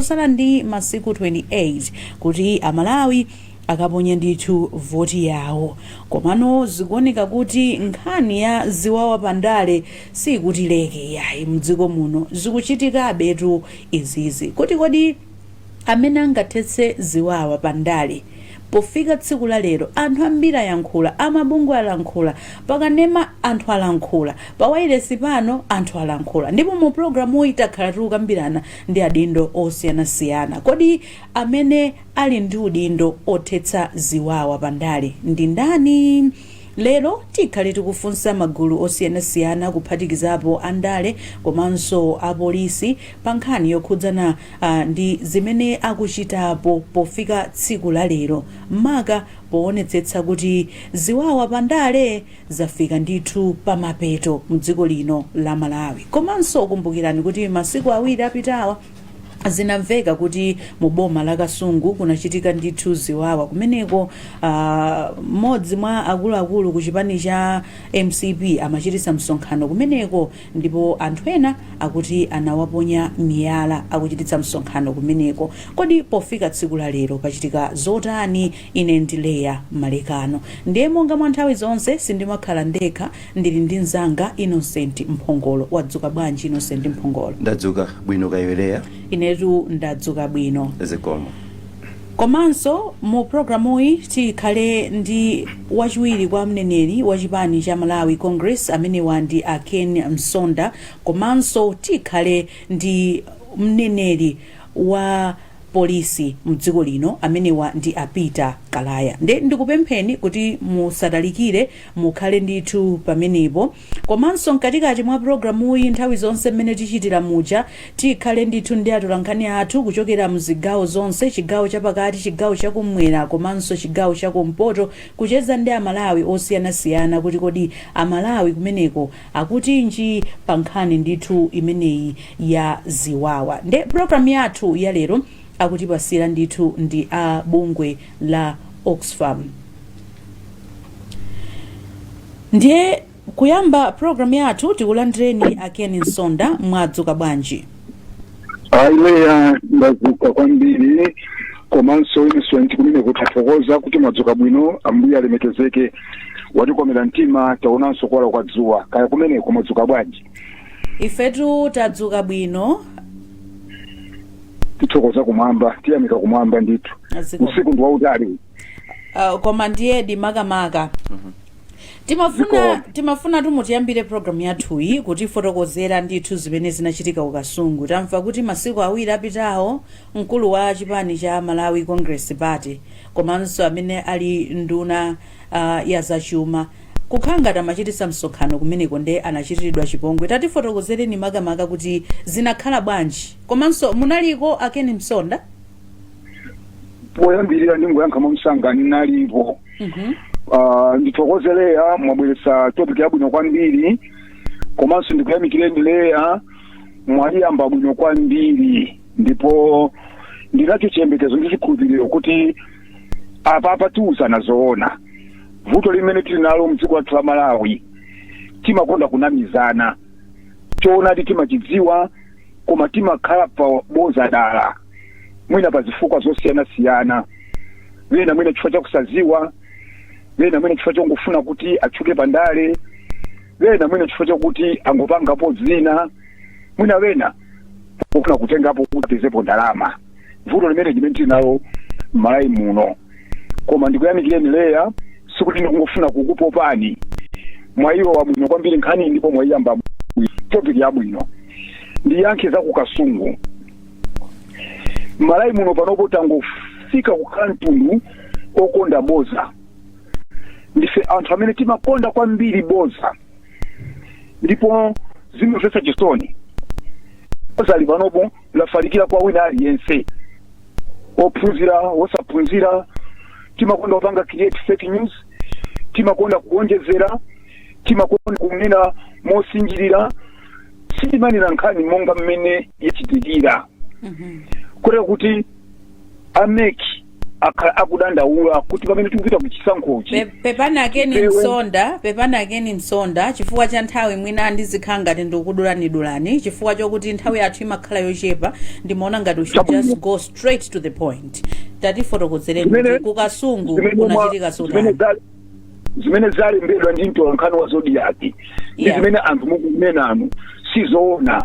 Kusala ndi masiku 28 kuti Amalawi akaponye ndithu voti yawo, komano zikuoneka kuti nkhani ya ziwawa pandale sikutileke yayi mdziko muno. Zikuchitikabetu izizi kuti kodi amene angathetse ziwawa pandale pofika tsiku la lero? Anthu ambiri ayankhula, amabungwe alankhula, pakanema anthu alankhula, pawailesi pano anthu alankhula, ndipo mu pulogalamuyi takhala tikukambirana ndi adindo osiyanasiyana. Kodi amene ali ndi udindo othetsa ziwawa pandale ndi ndani? Lero tikhale tikufunsa magulu osiyanasiyana, kuphatikizapo andale komanso apolisi, pa nkhani yokhudzana ndi zimene akuchitapo pofika tsiku la lero, maka poonetsetsa kuti ziwawa pandale zafika ndithu pamapeto mdziko lino la Malawi. Komanso kumbukirani kuti masiku 2 apitawa zinamveka kuti mu boma la Kasungu kunachitika ndithu ziwawa kumeneko. Mmodzi mwa akuluakulu ku chipani cha MCP amachititsa msonkhano kumeneko, ndipo anthu ena akuti anawaponya miyala akuchititsa msonkhano kumeneko. Kodi pofika tsiku la lero pachitika zotani? Ine ndi Leya Malekano, ndiye monga mwa nthawi zonse sindimakhala ndekha, ndili ndi mzanga Innocent Mphongolo. Wadzuka bwanji, Innocent Mphongolo? Ndadzuka bwino, kaya iwe, Leya? Inetu ndadzuka bwino. Zikomo. Komanso mu programuyi tikhale ndi wachiwiri kwa mneneri wa chipani cha Malawi Congress, amenewa ndi a Ken Msonda, komanso tikhale ndi mneneri wa polisi mdziko lino, amenewa ndi a Peter Kalaya. Nde ndikupempheni kuti musatalikire, mukhale ndithu pamenepo. Komanso mkatikati mwa programuyi, nthawi zonse mmene tichitira muja, tikhale ndithu ndi atolankhani athu kuchokera mzigawo zonse, chigawo chapakati, chigawo chakumwera komanso chigawo chakumpoto, kucheza ndi Amalawi osiyanasiyana kuti kodi Amalawi kumeneko akutinji pa nkhani ndithu imeneyi ya ziwawa. Nde programu yathu ya lero akutipasira ndithu ndi a bungwe la Oxfam. Ndiye kuyamba programu yathu, tikulandireni a Ken Msonda. Mwadzuka bwanji? Ayi Leya, ndadzuka kwambiri, komanso Innocent kumene kuthokoza kuti mwadzuka bwino. Ambuye alemekezeke, watikomera mtima, taonanso kuwala kwa dzuwa. Kaya kumeneko mwadzuka bwanji? Ifetu tadzuka bwino. Tithokoza kumwamba, tiyamika kumwamba ndithu. Zikomo. Usiku ndi wautali. Koma ndiyedi makamaka timafuna Zikomo. Timafuna tumutiyambire programu yathuyi kutifotokozera ndithu zimene zinachitika ku Kasungu. Tamva kuti masiku 2 apitawo mkulu wa chipani cha Malawi Congress Party komanso amene ali nduna ya zachuma kukhala ngati amachititsa msonkhano kumeneko, nde anachitiridwa chipongwe. Tatifotokozereni makamaka kuti zinakhala bwanji, komanso munaliko, a Ken Msonda? Poyambirira ndingoyankha mwamsanga, ndinalipo. Ndithokoze Leya, mwabweretsa topic yabwino kwambiri, komanso ndikuyamikireni Leya, mwayiyamba bwino kwambiri, ndipo ndinacho chiyembekezo ndi chikhulupiriro kuti apapa tiuzana zoona. Vuto limene tili nalo mdziko lathu la Malawi, timakonda kunamizana. Choonadi timachidziwa, koma timakhala pa boza dala, mwina pa zifukwa zosiyanasiyana. Wena mwina chifukwa chakusaziwa, wena mwina chifukwa chongofuna kuti atchuke pandale, wena mwina chifukwa chakuti angopangapo zina, mwina wena pofuna kutengapo kuti apezepo ndalama. Vuto limene limene tili nalo m'Malawi muno. Koma ndikuyamikireni Leya, sikuti ndikungofuna kukupopani, mwayilowa bwino kwambiri nkhani ndipo mwayiyamba bwino, topic yabwino. Ndiyankhe za ku Kasungu. Malawi muno panopo tangofika kukhala mtundu okonda boza. Ndife anthu amene timakonda kwambiri boza, ndipo zimamvetsa chisoni. Boza li panopo lafalikira kwa wina aliyense, ophunzira, wosaphunzira. Timakonda kupanga create fake news, timakonda kuonjezera, timakonda kunena mosinjirira, sitimanena nkhani monga mmene yachitikira. Kotero kuti a MEC Akhala akudandaula kuti pamene tikupita ku chisankhochi Pepani akeni Iwe- Msonda, pepani akeni Msonda, chifukwa cha nthawi mwina ndizikhala ngati ndikudulanidulani chifukwa chokuti nthawi yathu imakhala yochepa. Ndimaona ngati we should Chabwino. just go straight to the point. Tatifotokozereni Zimene- kuti kuKasungu zimene kunachitika zimene zotani? Zimene zalembedwa ndi mtolankhani wa Zodiak ndi zimene anthu mukunenanu sizoona.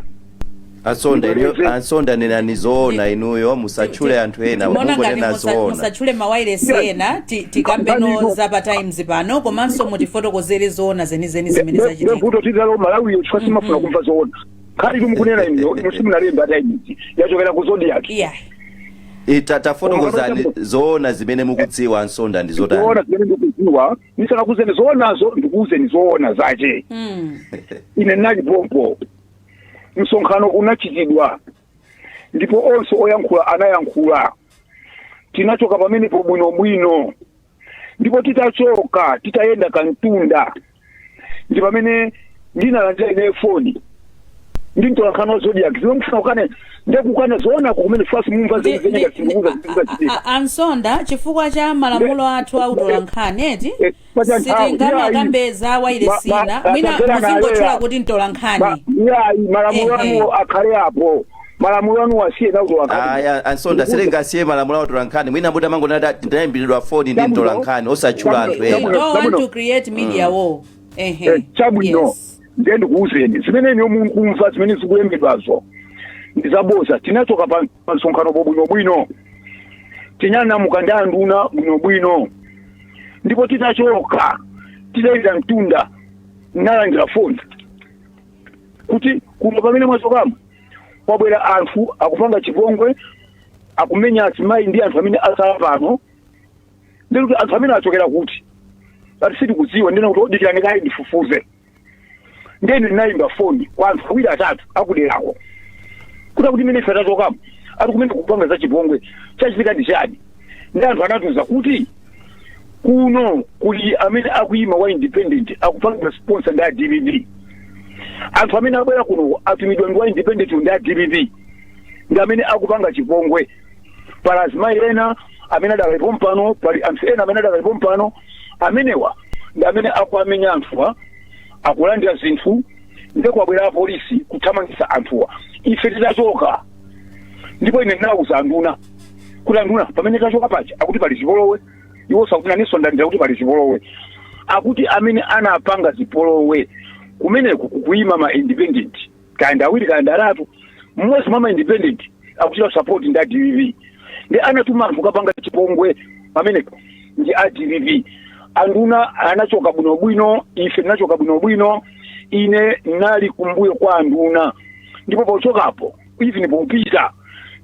Ansonda, inuyo. Ndibwereze. Ansonda, nenani zoona inuyo, musatchule anthu ena. Timaona ngati Mungonena zoona. musatchule mawairesi ena, tikambeno za pa Times pano, komanso mutifotokozere zoona zenizeni zimene zachitika. Vuto tizalo Malawiyo chifukwa simafuna kumva zoona. Nkhani tumukunena ino, inu simunalemba a Times, yachokera ku Zodiak. Tafotokozani zoona zimene mukudziwa, Ansonda, ndi Zoona zotani? zimene ndikudziwa, ndisanakuzeni zoonazo, ndikuuzeni zoona zache. Ine ndinali pompo, msonkhano unachitidwa ndipo onse oyankhula anayankhula. Tinachoka pamenepo bwinobwino, ndipo titachoka, titayenda kantunda, ndi pamene ndinalandira ine foni ndi mtolankhani wa Zodiak. Zimene mufuna kukane, ndekukana zoonako kumene fasi mumva zenizeni ngati sindikuuza zimene Ansonda, chifukwa cha malamulo athu autolankhani eti, Chifukwa cha nthawi, sitingamakambe za wailesina. Mwina tamvera muzingotchula naleya. kuti mtolankhani. Yayi, malamulo anu akhale apo, malamulo anu asiye nautolankhani. Aya, Ansonda, sitingasiye malamulo autolankhani. Mwina mbuti amangonena ndinayimbiridwa foni ndi Chabwino. mtolankhani, osatchula anthu We ena. Chabwino. don't want Chabwino. to create media war. Ehe. Chabwino. Ndiye ndikuwuzeni zimene ine mukumva, zimene zikulembedwazo ndi zaboza. Tinachoka pa msonkhano bwinobwino, tinyanyamuka ndi anduna bwinobwino, ndipo titachoka, titayenda mtunda, nalandira foni kuti kuno pamene mwachokamo kwabwera anthu akupanga chipongwe, akumenya azimayi ndi anthu amene asala pano. Ndikuti anthu amene achokera kuti? Ati sitikudziwa. Ndina kuti odikirani kayi ndifufuze. Ndeni ndinayimba foni kwa anthu awiri atatu akuderako kuti akuti imene ife tachokamo ati kumene kupanga za chipongwe, chachitika ndi chani? Ndi anthu anatiuza kuti kuno kuli amene akuyima wa independent, akupanga sponsor ndi a DPP. Anthu amene abwera kuno atumidwa ndi wa independent ndi a DPP, ndi amene akupanga chipongwe. Pali azimayi ena amene adakalipo mpano, pali anthu ena amene adakalipo mpano, amenewa ndi amene akuamenya anthuwa, akulandira zinthu, ndi kwabwera apolisi kuthamangitsa anthuwa ife titachoka. Ndipo ine ndinawuza anduna kuti, "Anduna, pamene tachoka paja akuti pali zipolowe." Iwo sakuti nanenso ndalandira kuti pali zipolowe, akuti amene anapanga zipolowe kumeneku kukuyima ma independent, kaya awiri kaya atatu. Mmodzi mwa ma independent akuchita support ndi a DPP, ndi anatuma anthu kapanga chipongwe pamenepo ndi a DPP. Anduna anachoka bwinobwino, ife tinachoka bwinobwino. Ine nali kumbuyo kwa anduna, ndipo pochokapo, even popita,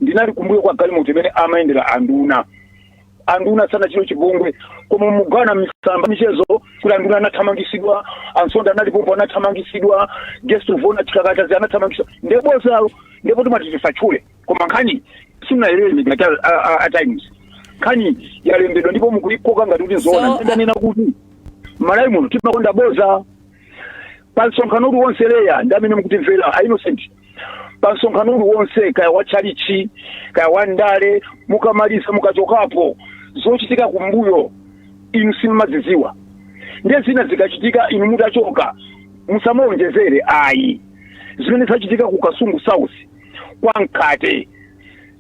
ndinali kumbuyo kwa galimoto imene amayendera anduna. Anduna sanachite chipongwe, koma mugana misamba michezo kuti anduna anathamangisidwa, Ansonda analipopo anathamangisidwa, guest of honor Chikakatazi anathamangisidwa. Ndebozalo ndipo timati tisatchule, koma nkhani simunayilembe ngati a Times. Nkhani yalembedwa ndipo mukuikoka ngati kuti nzoona. Ndanena kuti Malawi muno timakonda boza. Pa msonkhano uliwonse, Leya ndi amene mukutimvera, a Innocent, pa msonkhano uliwonse, kaya wa chalichi kaya wa ndale, mukamaliza mukachokapo, zochitika kumbuyo inu simumazidziwa. Ndiye zina zikachitika inu mutachoka, musamaonjezere ayi. Zimene zachitika ku Kasungu South kwa Mkate,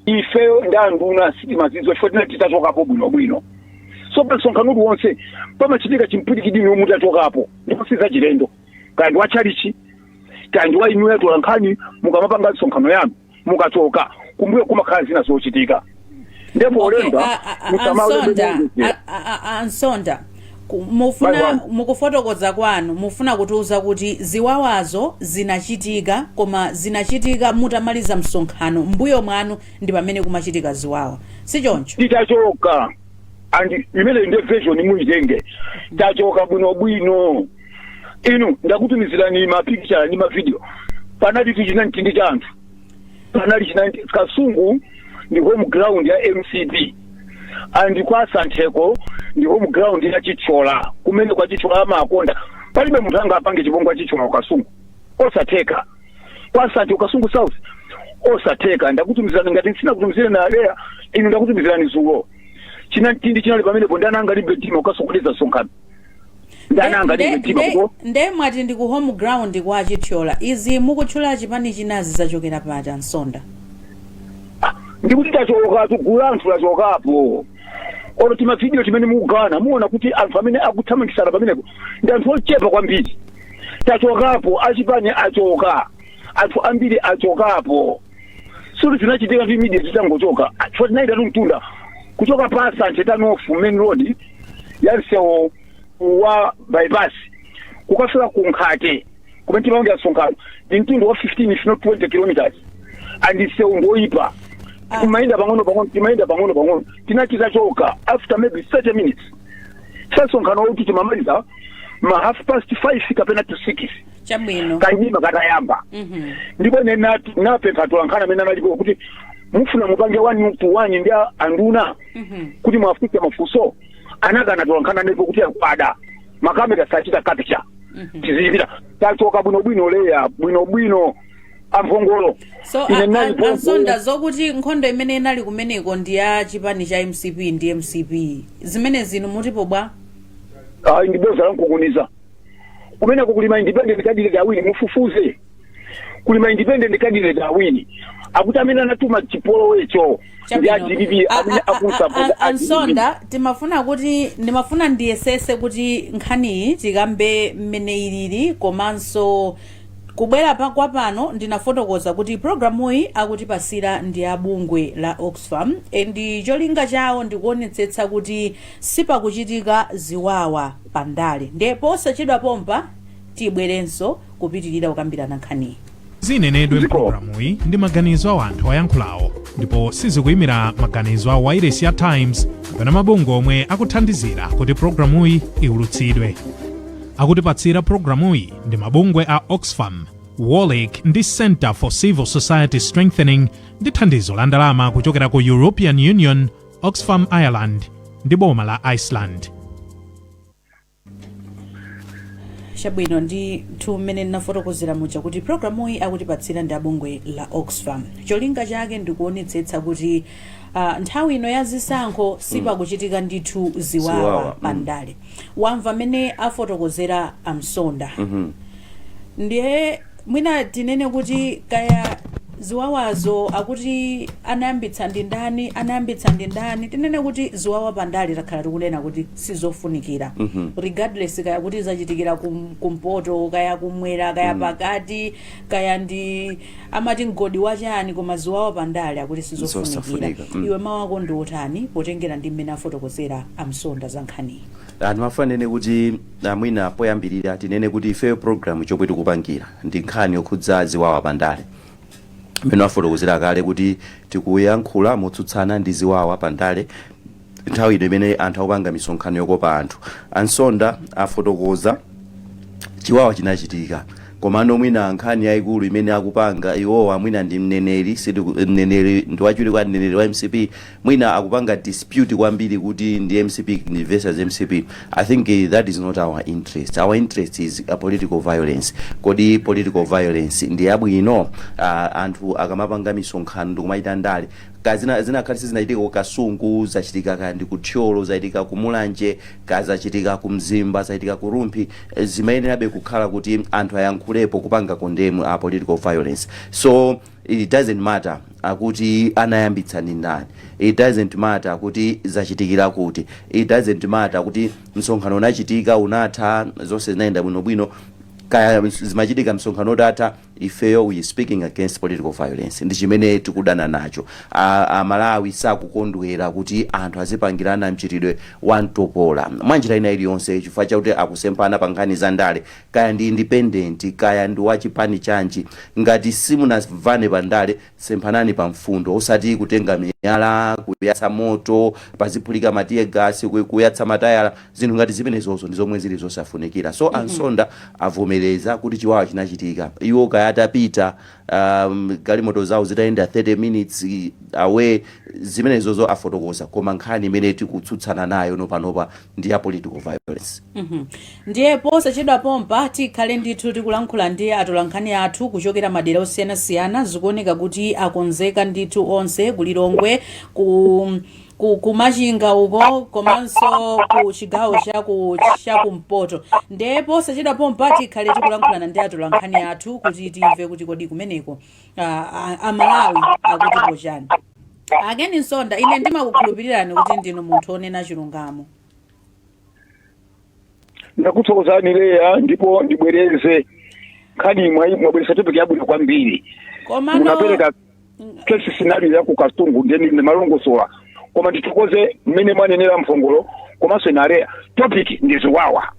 ifeyo ndi anduna sitimazidziwa chifukwa tinati titachokapo bwinobwino. So pa msonkhano uliwonse pamachitika chimpwirikiti inu mutachokapo, ndipo sizachilendo. Kaya ndi wa chalichi kaya ndi wa inu yatola nkhani, mukamapanga msonkhano yanu mukachoka, kumbuyo kumakhala zina zochitika. Ndipo olemba musamalembe Ansonda, moonjezera. Ansonda, mufuna Bye bye. mukufotokoza kwanu mufuna kutiuza kuti ziwawazo zinachitika, koma zinachitika mutamaliza msonkhano, mbuyo mwanu ndi pamene kumachitika ziwawa, si choncho? Titachoka, and imene ndiye version muyitenge. Tachoka bwinobwino, inu ndakutumizirani mapicture ndi mavideo. Panali tichinamtindi cha anthu, panali chinanti. Kasungu ndi home ground ya MCP, and kwa Santheko ndi home ground ya Chithyola. Kumene kwa Chithyola amakonda, palibe munthu angapange chipongwe Chithyola ku Kasungu, osatheka. Kwa Santheko, Kasungu South, osatheka. Ndakutumizirani, ngati sinakutumizirani na Leya, inu ndakutumizirani zulo. Chinantindi chinali pamenepo, ndani angalimbe mtima ukasokoneza msonkhano? Ndani angalimbe mtima kuko? Nde mwati ndi ku home ground kwa Chithyola. Izi mukutchula chipani chinazi zachokera pati, Ansonda? Ndikuti tachoka, tugula anthu lachokapo. Olo timavidiyo timene mukugawana, muona kuti anthu amene akuthamangisana pamenepo ndi anthu ochepa kwambiri. Tachokapo, achipani achoka, anthu ambiri achokapo. Sulu zinachitika ndi media zitangochoka, chifukwa tinayenda mtunda kuchoka pa Santhe turn-off, main road ya msewu wa bypass, kukafika ku Nkhate kumene timapangira msonkhano, ndi mtundu wa 15 if not 20 kilometers, and msewu ngoyipa. Timayenda pang'ono pang'ono, timayenda pang'ono pang'ono. Tinachita choka after maybe 30 minutes. Msonkhano wauti timamaliza ma 5:30 kapena to 6, kanyima katayamba. Ndipo ine napempha atolankhani amene analipo kuti mufuna mupange one to one ndi anduna kuti mwafunse mafunso. Anakana atolankhani anepo kuti akwada makamera sachita capture. Tizichipita, tachoka bwinobwino leya, bwinobwino amphongolo. So Ine ndinali pompo. Ansonda, zokuti nkhondo imene inali kumeneko ndi ya chipani cha MCP ndi MCP, zimene zinu mutipo bwa? Ayi, ndi boza lankukuniza. Kumeneko kuli ma independent candidate awiri, mufufuze. Kuli ma independent candidate awiri, akuti amene anatuma chipolowecho ndi a DPP, amene akusapota a DPP. Ansonda, timafuna kuti ndimafuna ndiyesese kuti nkhaniyi tikambe mmene ilili, komanso kubwera pa kwa pano ndinafotokoza kuti programuyi akutipasira ndi abungwe la Oxfam, ndi cholinga chawo ndikuonetsetsa kuti sipakuchitika ziwawa pandale. Ndiye posachedwa pompa tibwerenso kupitirira kukambirana nkhaniyi. Zinenedwe Ziko. mpulogalamuyi ndi maganizo a anthu oyankhulawo ndipo sizikuyimira maganizo a wailesi ya Times kapena mabungwe omwe akuthandizira kuti pulogalamuyi iwulutsidwe. Akutipatsira pulogalamuyi ndi mabungwe a Oxfam, WOLREC ndi Center for Civil Society Strengthening, ndi thandizo la ndalama kuchokera ku European Union, Oxfam Ireland ndi boma la Iceland. Chabwino, ndithu mmene ndinafotokozera muja kuti programuyi akutipatsira ndi abungwe la Oxfam, cholinga chake ndikuonetsetsa kuti nthawi ino ya zisankho sipakuchitika ndithu ziwawa Ziwawa, pandale. Wamva mmene afotokozera Amsonda. Ndiye mwina tinene kuti kaya ziwawazo akuti anayambitsa ndi ndani, anayambitsa ndi ndani, tinene kuti ziwawa pandale takhala tikunena kuti sizofunikira, regardless kaya kuti zachitikira kumpoto, kaya kumwera, kaya pakati, kaya ndi amati mgodi wachani, koma ziwawa pandale akuti sizofunikira. Zosafunika. Iwe mawu ako ndi otani potengera ndi mmene afotokozera Amsonda za nkhaniyi? Ndimafuna nene kuti mwina poyambirira tinene kuti ifeyo program chomwe tikupangira ndi nkhani yokhudza ziwawa pandale. Mmene wafotokozera kale kuti tikuyankhula motsutsana ndi ziwawa pandale nthawi ino imene anthu akupanga misonkhano yokopa anthu. Ansonda afotokoza chiwawa chinachitika, komano mwina nkhani yayikulu imene akupanga iwowa, mwina ndi mneneri, mneneri ndi wachiwiri kwa mneneri wa MCP, mwina akupanga dispute kwambiri kuti ndi MCP ndi versus MCP. I think that is not our interest. Our interest is a political violence. Kodi political violence ndi yabwino? Anthu akamapanga misonkhano ndikumachita ndale, kazina zinakhale zinachitika ku Kasungu, zachitika kaya ndi ku Thyolo, zachitika ku Mulanje, kazachitika ku Mzimba, zachitika ku Rumphi, zimayenerabe kukhala kuti anthu ayankhulepo kupanga condemn a political violence. So it doesn't matter akuti anayambitsa ndi ndani, it doesn't matter kuti zachitikira kuti, it doesn't matter kuti msonkhano unachitika, unatha, zonse zinayenda bwinobwino, kaya zimachitika msonkhano utatha. Ifeyo we speaking against political violence, ndi chimene tikudana nacho. Amalawi sakukondwera kuti anthu azipangirana mchitidwe wa mtopola mwanjira ina iliyonse chifukwa chakuti akusemphana pa nkhani za ndale, kaya ndi independent, kaya ndi wachipani chanji. Ngati simunavane pa ndale, semphanani pa mfundo, osati kutenga miyala, kuyatsa moto, paziphulika ma tear gas, kuyatsa matayala. Zinthu ngati zimenezozo ndi zomwe zili zosafunikira. So Ansonda avomereza kuti chiwawa chinachitika. Iwo kaya atapita, galimoto zawo zitayenda 30 minutes away, Zimenezozo afotokoza, koma nkhani imene tikutsutsana nayo nopanopa ndi ya political violence. Ndiye posachedwa pompa tikhale ndithu tikulankhula ndi atolankhani athu kuchokera madera osiyanasiyana. Zikuoneka kuti akonzeka ndithu onse, kuLilongwe, ku Machinga uko, komanso ku chigawo chakumpoto. Ndiye posachedwa pompa tikhale tikulankhulana ndi atolankhani athu kuti timve kuti kodi kumeneko Amalawi akutipo chani. A Ken Msonda, ine ndimakukhulupirirani kuti ndinu munthu onena chilungamo. Ndakuthokozani Leya, ndipo ndibwereze nkhani, mwabweresa topic yabwino kwambiri. Komano Munapereka case scenario ya ku Kasungu, ndiye ndimalongosola, koma ndithokoze mmene mwanenera mphongolo komanso inaleya, topic ndi ziwawa,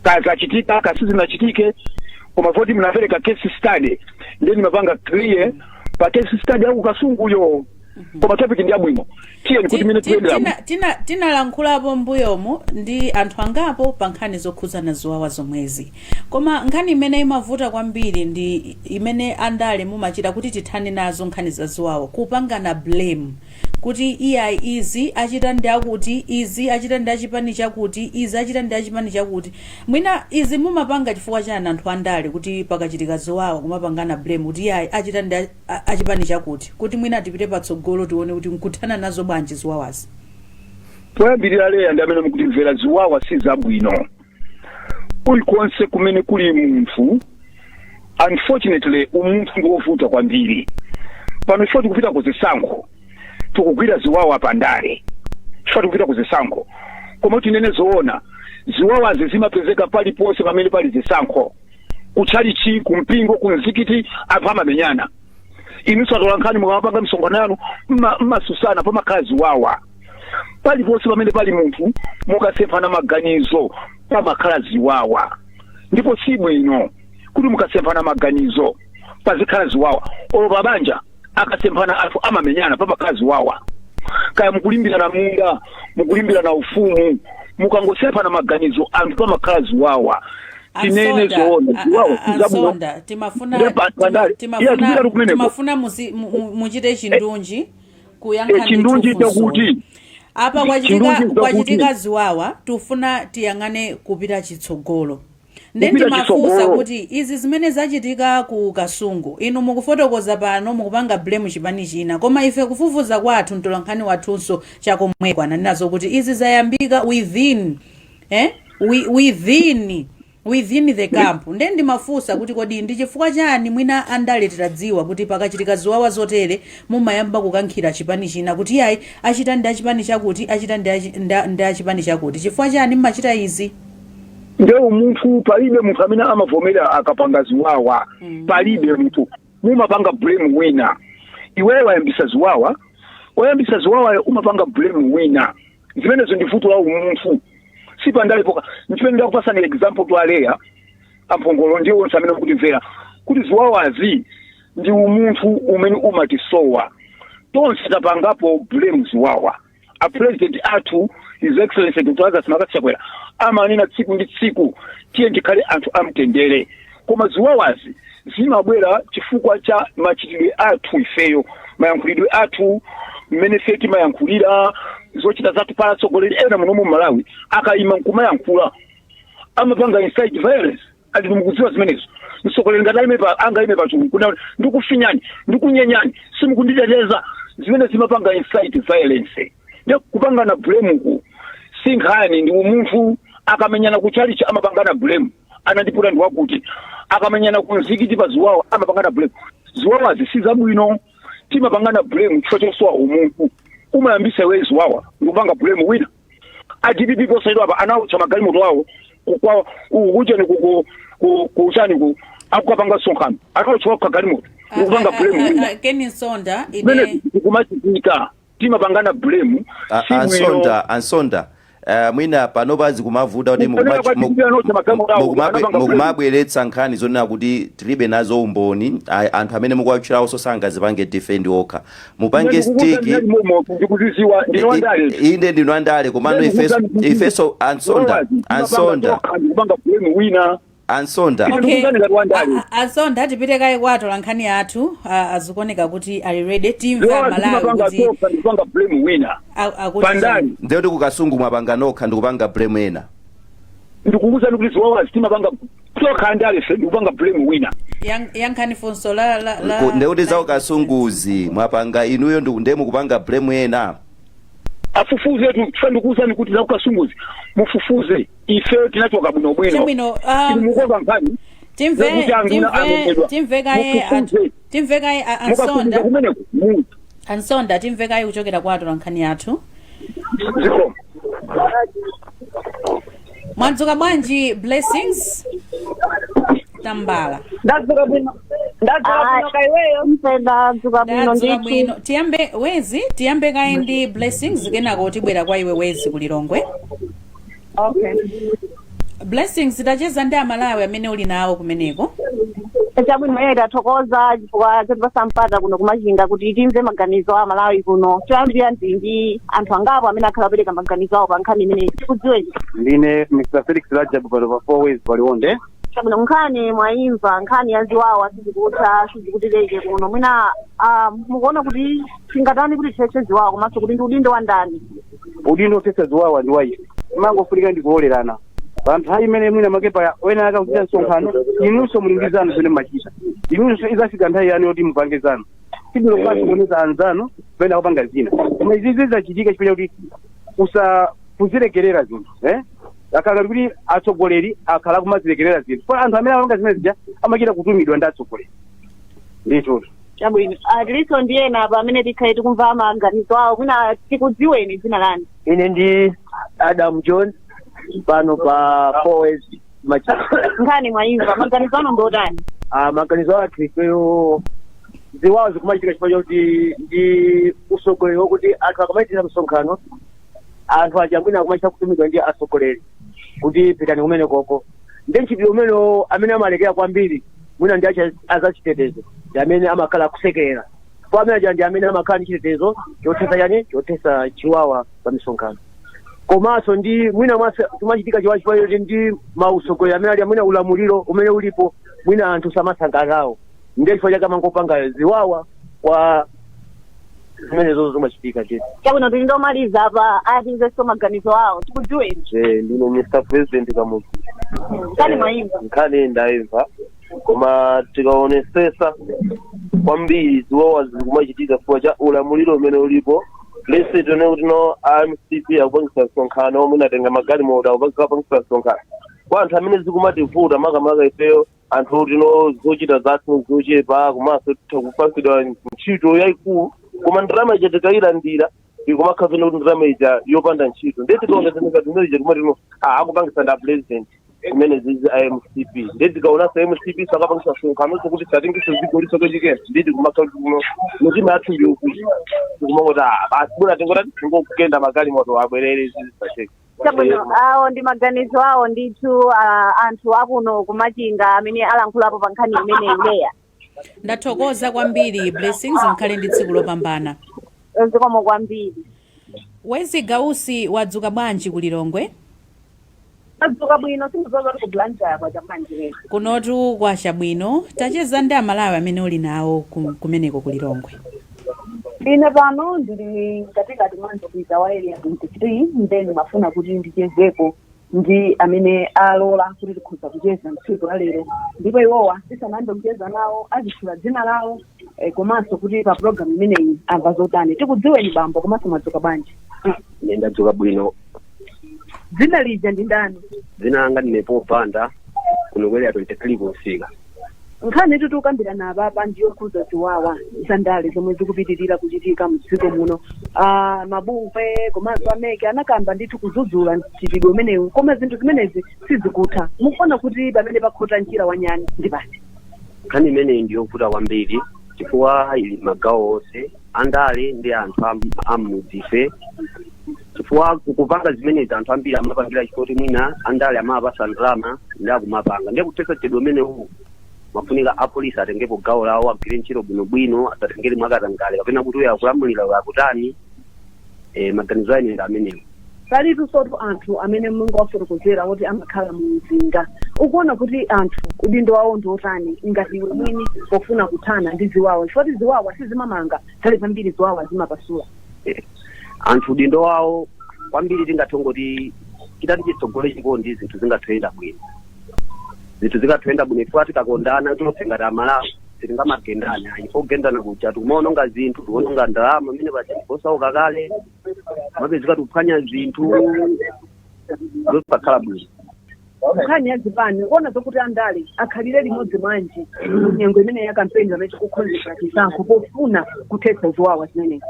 kazachitika kasizinachitike, koma poti munapereka case study, ndiye ndimapanga clear pa case study ya ku Kasunguyo, koma topic ndi yabwino. Tiyeni kuti mene tiyendera. Tinalankhulapo mbuyomu ndi anthu angapo pa nkhani zokhudzana ziwawa zomwezi, koma nkhani imene imavuta kwambiri ndi imene andale mumachita kuti tithane nazo nkhani za ziwawa, kupangana blame kuti iyayi, izi achita ndi akuti, izi achita ndi achipani chakuti, izi achita ndi achipani chakuti. Mwina izi mumapanga chifukwa chani, anthu andale, kuti pakachitika ziwawa kumapangana blame kuti iyayi, achita ndi achipani chakuti, kuti mwina tipite patsogolo tione kuti nkuthana nazo bwanji ziwawazi? Poyambirira Leya ndi amene mukutimvera, ziwawa si zabwino kulikonse kumene kuli munthu. Unfortunately, umunthu ndi wovuta kwambiri. Pano chifukwa tikupita ku zisankho, tikugwira ziwawa pandale chifukwa tikupita ku zisankho, koma tinene zoona, ziwawazi zimapezeka paliponse pamene pali zisankho, kutchalichi, kumpingo, kumzikiti, anthu amamenyana. Inunso atolankhani mukamapanga misonkhano yanu mmasusana, pamakhala ziwawa. Paliponse pamene pali munthu, mukasemphana maganizo pamakhala ziwawa, ndipo si bwino kuti mukasemphana maganizo pazikhala ziwawa. Olo pabanja akasemphana anthu amamenyana, pamakhala ziwawa. Kaya mukulimbirana munda, mukulimbirana ufumu, mukangosemphana maganizo anthu pamakhala ziwawa. Tinene Ansonda, zoona, ziwawa si zabwino. Ansonda, timafuna Ndiye pandale. Iya, tipita kumeneko. Timafuna muchite chindunji kuyankha. Chindunji Ndithu funso. chakuti Apa kwachitika chindunji chakuti kwachitika ziwawa, tufuna tiyang'ane kupita chitsogolo. Nde Kupita ndimafunsa chitsogolo. kuti izi zimene zachitika ku Kasungu, inu mukufotokoza pano mukupanga blame chipani china, koma ife kufufuza kwathu, mtolankhani wathunso chakomweko ananenazo kuti izi zayambika within eh? Within the camp. Nde ndimafunsa kuti kodi ndi chifukwa chani mwina andale, titadziwa kuti pakachitika ziwawa zotere, mumayamba kukankhira chipani china kuti yayi, achita ndi achipani chakuti, achita ndi achipani chakuti? Chifukwa chani mmachita izi? Nde umunthu, palibe munthu amene amavomera akapanga ziwawa. Palibe munthu, mumapanga blame wina. Iweyo wayambisa ziwawa, wayambisa ziwawayo umapanga blame wina. Zimenezo ndi vuto la umunthu, si pandale poka. Nchimene ndakupasani example to aleya, amphongolo ndiye onse amene mukutimvera, kuti ziwawazi ndi umunthu umene umatisowa tonse. Tapangapo blame ziwawa. A president athu, His Excellency Dr Lazarus McCarthy Chakwera, amanena tsiku ndi tsiku, tiye tikhale anthu amtendere, koma ziwawazi zimabwera chifukwa cha machitidwe athu ifeyo, mayankhulidwe athu, mmene ife timayankhulira, zochita zathu. Pala atsogoleri ena munomu Mmalawi akayima nkumayankhula amapanga incite violence. Andi mukudziwa zimenezo. Mtsogoleri ngati ayime pa angayime pa chulu kuna ndikufinyani, ndikunyenyani, simukunditeteza, zimene zimapanga incite violence. Ndi kupangana blame ku si nkhani, ndi umunthu. Akamenyana ku chalichi amapangana blame, anandiputa ndi wakuti. Akamenyana ku mzikiti pa ziwawa amapangana blame. Ziwawazi si zabwino, timapangana blame chifukwa chosowa umunthu. Umayambisa iwe ziwawa ndikupanga blame wina. A DPP posachedwa apa anawutcha magalimoto awo kukwa kuchani kuchani ku akukapanga msonkhano, anawutcha kwa galimoto ndikupanga blame wina. Ken Msonda, Zimene ine zikumachitika, timapangana blame, si bwino. Ansonda, Ansonda, mwina panopa zikumavuta kuti Kufanana kwa DPP anotcha magalimoto awo, anapanga blame. Mukumabweretsa nkhani zonena kuti tilibe nazo umboni. Anthu amene mukuwatchulawo sangazipange defend okha. Mupange stick Ndikuziziwa, ndine wandale. Inde, ndinu andale, komano ifeso, Ansonda, Ansonda Ndikupanga blame wina. Ansonda. Ife ndikuuzani ngati wandale. Ansonda, tipite kaye kwa atolankhani athu. Azikuoneka kuti ali ready. Timve Ziwawa Amalawi zimapanga kuti tokha, ndikupanga blame wina akuti pandani. Ndiye kuti kuKasungu mwapanga nokha ndikupanga blame ena? Ndikukuuzani kuti ziwawa zitimapanga tokha andale fe, ndikupanga blame wina. Yankhani funso la Ndiye kuti za kuKasunguzi mwapanga inuyo, ndiye mukupanga blame ena? Afufuze tu. Fa ndikuuzani kuti zakuKasunguzi mufufuze, ife tinachoka bwinobwino. Chabwino. Mukonga nkhani Timve zakuti anthu timve alembedwa. Timve kaye Mufufuze. Timve kaye Mukafufuza Ansonda. kumeneko mu Ansonda, timve kaye kuchokera kwa atolankhani athu. Zikomo. Mwadzuka bwanji, Blessings Tambala? Ndadzuka bwino, ndadzuka bwino kaiweyo. Mpe ndadzuka bwino. Ndadzuka Ndithu. bwino. Tiyambe wezi, tiyambe kaye ndi Blessings, kenako tibwera kwa iwe Wezi kuLilongwe. Okay. Blessings, tacheza ndi Amalawi amene uli nawo kumeneko. Chabwino, iye tathokoza chifukwa chotipasa mpata kuno kuMachinga kuti timve maganizo a Malawi kuno. Choyambirira ndi anthu angapo amene akhala apereka maganizo awo pa nkhani imeneyi. Tikudziweni? Ndine Mr Felix Rajab, pano pa Four Ways paLionde. Chabwino, nkhani mwayimva, nkhani ya ziwawa sizikutha, sizikutileke kuno. Mwina mukuona kuti tingatani kuti tithetse ziwawa, komanso kuti ndi udindo wa ndani? Udindo othetsa ziwawa ndi wa ife. Imangofunika ndi kulolerana pa nthawi imene mwina makepa wena akakuchita msonkhano, inunso muli ndi zanu zimene mmachita, inunso izafika nthawi yanu yoti mupange zanu. Sibwino kwasi kuoneza anzanu pamene akupanga zina, koma izi zizachitika chifukwa chakuti usa kuzilekerera zinthu, eh? Akhala kuti atsogoleri akhala kumazilekerera zinthu, kwa anthu amene amapanga zimene zija amachita kutumidwa ndi atsogoleri ndithu. Chabwino, tilinso ndi ena apa amene tikhale tikumva maganizo awo. Mwina tikudziweni, dzina lanu? Ine ndi Adam John, pano pa Four Ways Machinga. Nkhani mwayimva, maganizo anu ndi otani? Ah, maganizo athu ifeyo, ziwawa zikumachitika chifukwa chakuti ndi usogoleri wokuti anthu akamachitira msonkhano, anthu aja mwina akumachita kutumidwa ndi atsogoleri kuti pitani kumene koko, ndi mchitidwe umenewo amene amalekera kwambiri mwina ndi acha azachitetezo, ndi amene amakhala akusekerera kwa amene aja, ndi amene amakhala ndi chitetezo chothetsa chani, chothetsa chiwawa pa misonkhano. Komanso ndi mwina mwase kumachitika chiwawa chifukwa choti ndi mausogoleri amene ali, mwina ulamuliro umene ulipo, mwina anthu samasangalalawo, ndiye chifukwa chake amangopanga ziwawa kwa zimenezo zimachitika ndithu. Chabwino, tili ndomaliza apa, atimvenso maganizo awo. Tikudziweni? Ndine Mr President Kamuzu. Nkhani mwayimva? Nkhani ndayimva, koma tikaonesesa kwambiri ziwawa zikumachitika chifukwa cha ulamuliro umene ulipo. Lese tione kuti no MCP akupangisa msonkhano, omwe inatenga magalimoto akupangisa msonkhano kwa anthu amene zikumativuta, makamaka ifeyo anthu kuti no zochita zathu zochepa, komanso titha kupasidwa ntchito yayikulu, koma ndalama ija tikayilandira ikumakhala kuti ndalama ija yopanda ntchito. Ndiye tikaona zimene ija timati no akupangisa nda president imene zizi MCP. Ndiye tikaonanso MCP sakapangisa msonkhano kuti satingise dziko lisokochikena, nditi kumakhala kuti kuno mitima yathu ndiyokuti tikumangoti basi bwana tingoti tingokugenda magalimoto abwerere zizisacheka. Chabwino, awo ndi maganizo awo ndithu, anthu akuno kuMachinga amene alankhulapo pa nkhani imeneyi, Leya. Ndathokoza kwambiri, Blessings, mkhale ndi tsiku lopambana. Zikomo kwambiri. Wezi Gausi, wadzuka bwanji kuLilongwe? Adzuka bwino, sindizoza kuti ku Blantyre kwacha bwanji lero. Kunotu kwacha bwino. Tacheza ndi Amalawi amene uli nawo kumeneko kuLilongwe. Ine pano ndili katikati mwa msika wa Area 23, then mafuna kuti ndichezeko ndi amene alola kuti tikhoza kucheza mtsiku la lero, ndipo iwowa tisanayambe kucheza nawo azitchula dzina lawo, komanso kuti pa program imeneyi amva zotani. Tikudziweni bambo, komanso mwadzuka bwanji? Ine ndadzuka bwino. Dzina lija ndi ndani? Dzina langa ndine Popanda, kuno ku Area 23 kumsika. Nkhani tikukambirana apapa ndiyo khudza ziwawa zandale zomwe zikupitirira kuchitika mdziko muno. Mabungwe komanso a MEC anakamba ndithu kudzudzula mchitidwe umenewu, koma zinthu zimenezi sizikutha. Mukuona kuti pamene pakhota njira wanyani ndi pati? Nkhani imeneyi ndiyovuta kwambiri chifukwa ili magawo onse, andale ndi anthu amudzife, chifukwa kupanga zimenezi anthu ambiri amapangira chifukwa mwina andale amapasa ndalama ndi akumapanga. Ndiye kuthetsa mchitidwe umenewu mafunika apolisi atengepo gawo lawo, agwire ntchito bwinobwino, asatengere mwakatangale kapena kuti uyo akulamulira, uyo akutani. Maganizo ane ndi amenewo. Palitu sotu anthu amene mungawafotokozera kuti amakhala mu mzinda. Ukuona kuti anthu udindo wawo ndi otani ngati iwe mwini pofuna kuthana ndi ziwawa, chifukwa kuti ziwawa sizimamanga, nthawi zambiri ziwawa zimapasula? Anthu udindo wawo kwambiri tingathongoti chitati chitsogole chikondi, zinthu zingathoyenda bwino, zinthu zingathoyenda bwino, chifukwa tikakondana tonse ngati Amalawi sitingamagendane ayi. Pogendana kuja tikumaononga zinthu, tikuononga ndalama amene paja posauka kale, mapezeka tikuphwanya zinthu zosakhala bwino. Nkhani ya zipani, ukuona zokuti andale akhalire limodzi bwanji nyengo imene ya kampeni pamene tikukonzekera chisankho pofuna kuthetsa ziwawa zimenezi?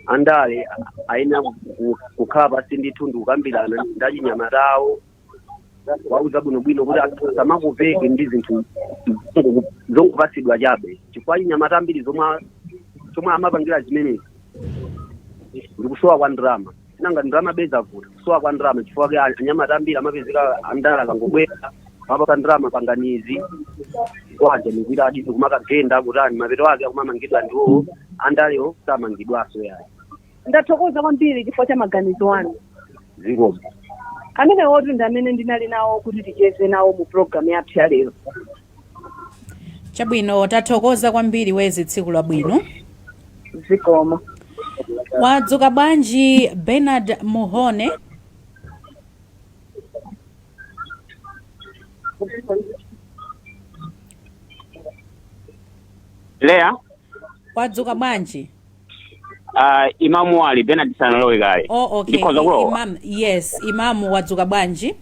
Andale ayenera kukhala pasi ndithu ndikukambirana ndi achinyamatawo, wauza bwinobwino kuti asamakopeke ndi zinthu zongopasidwa chabe, chifukwa achinyamata ambiri zomwe amapangira zimenezi ndikusowa kwa ndalama. Nanga ndalama bezavuta, kusowa kwa ndalama, chifukwa ke anyamata ambiri amapezeka andale akangobwera mapasa ndalama, panganizi kwaja nikuita adini kumakagenda kutani, mapeto ake akumamangidwa ndiwo andalewo, samangidwaso yayi. Ndathokoza kwambiri chifukwa cha maganizo anu. Zikomo. Amene woti ndi amene ndinali nawo kuti ticheze nawo mu program yathu ya lero. Chabwino, tathokoza kwambiri Wezi, tsiku labwino. Zikomo. Wadzuka bwanji, Bernard Muhone? Leya. Wadzuka bwanji? Imamu ali Bernard sanalowe kale. Oh, okay. Ndikhoza kulowa? Imam, yes, imamu, wadzuka bwanji?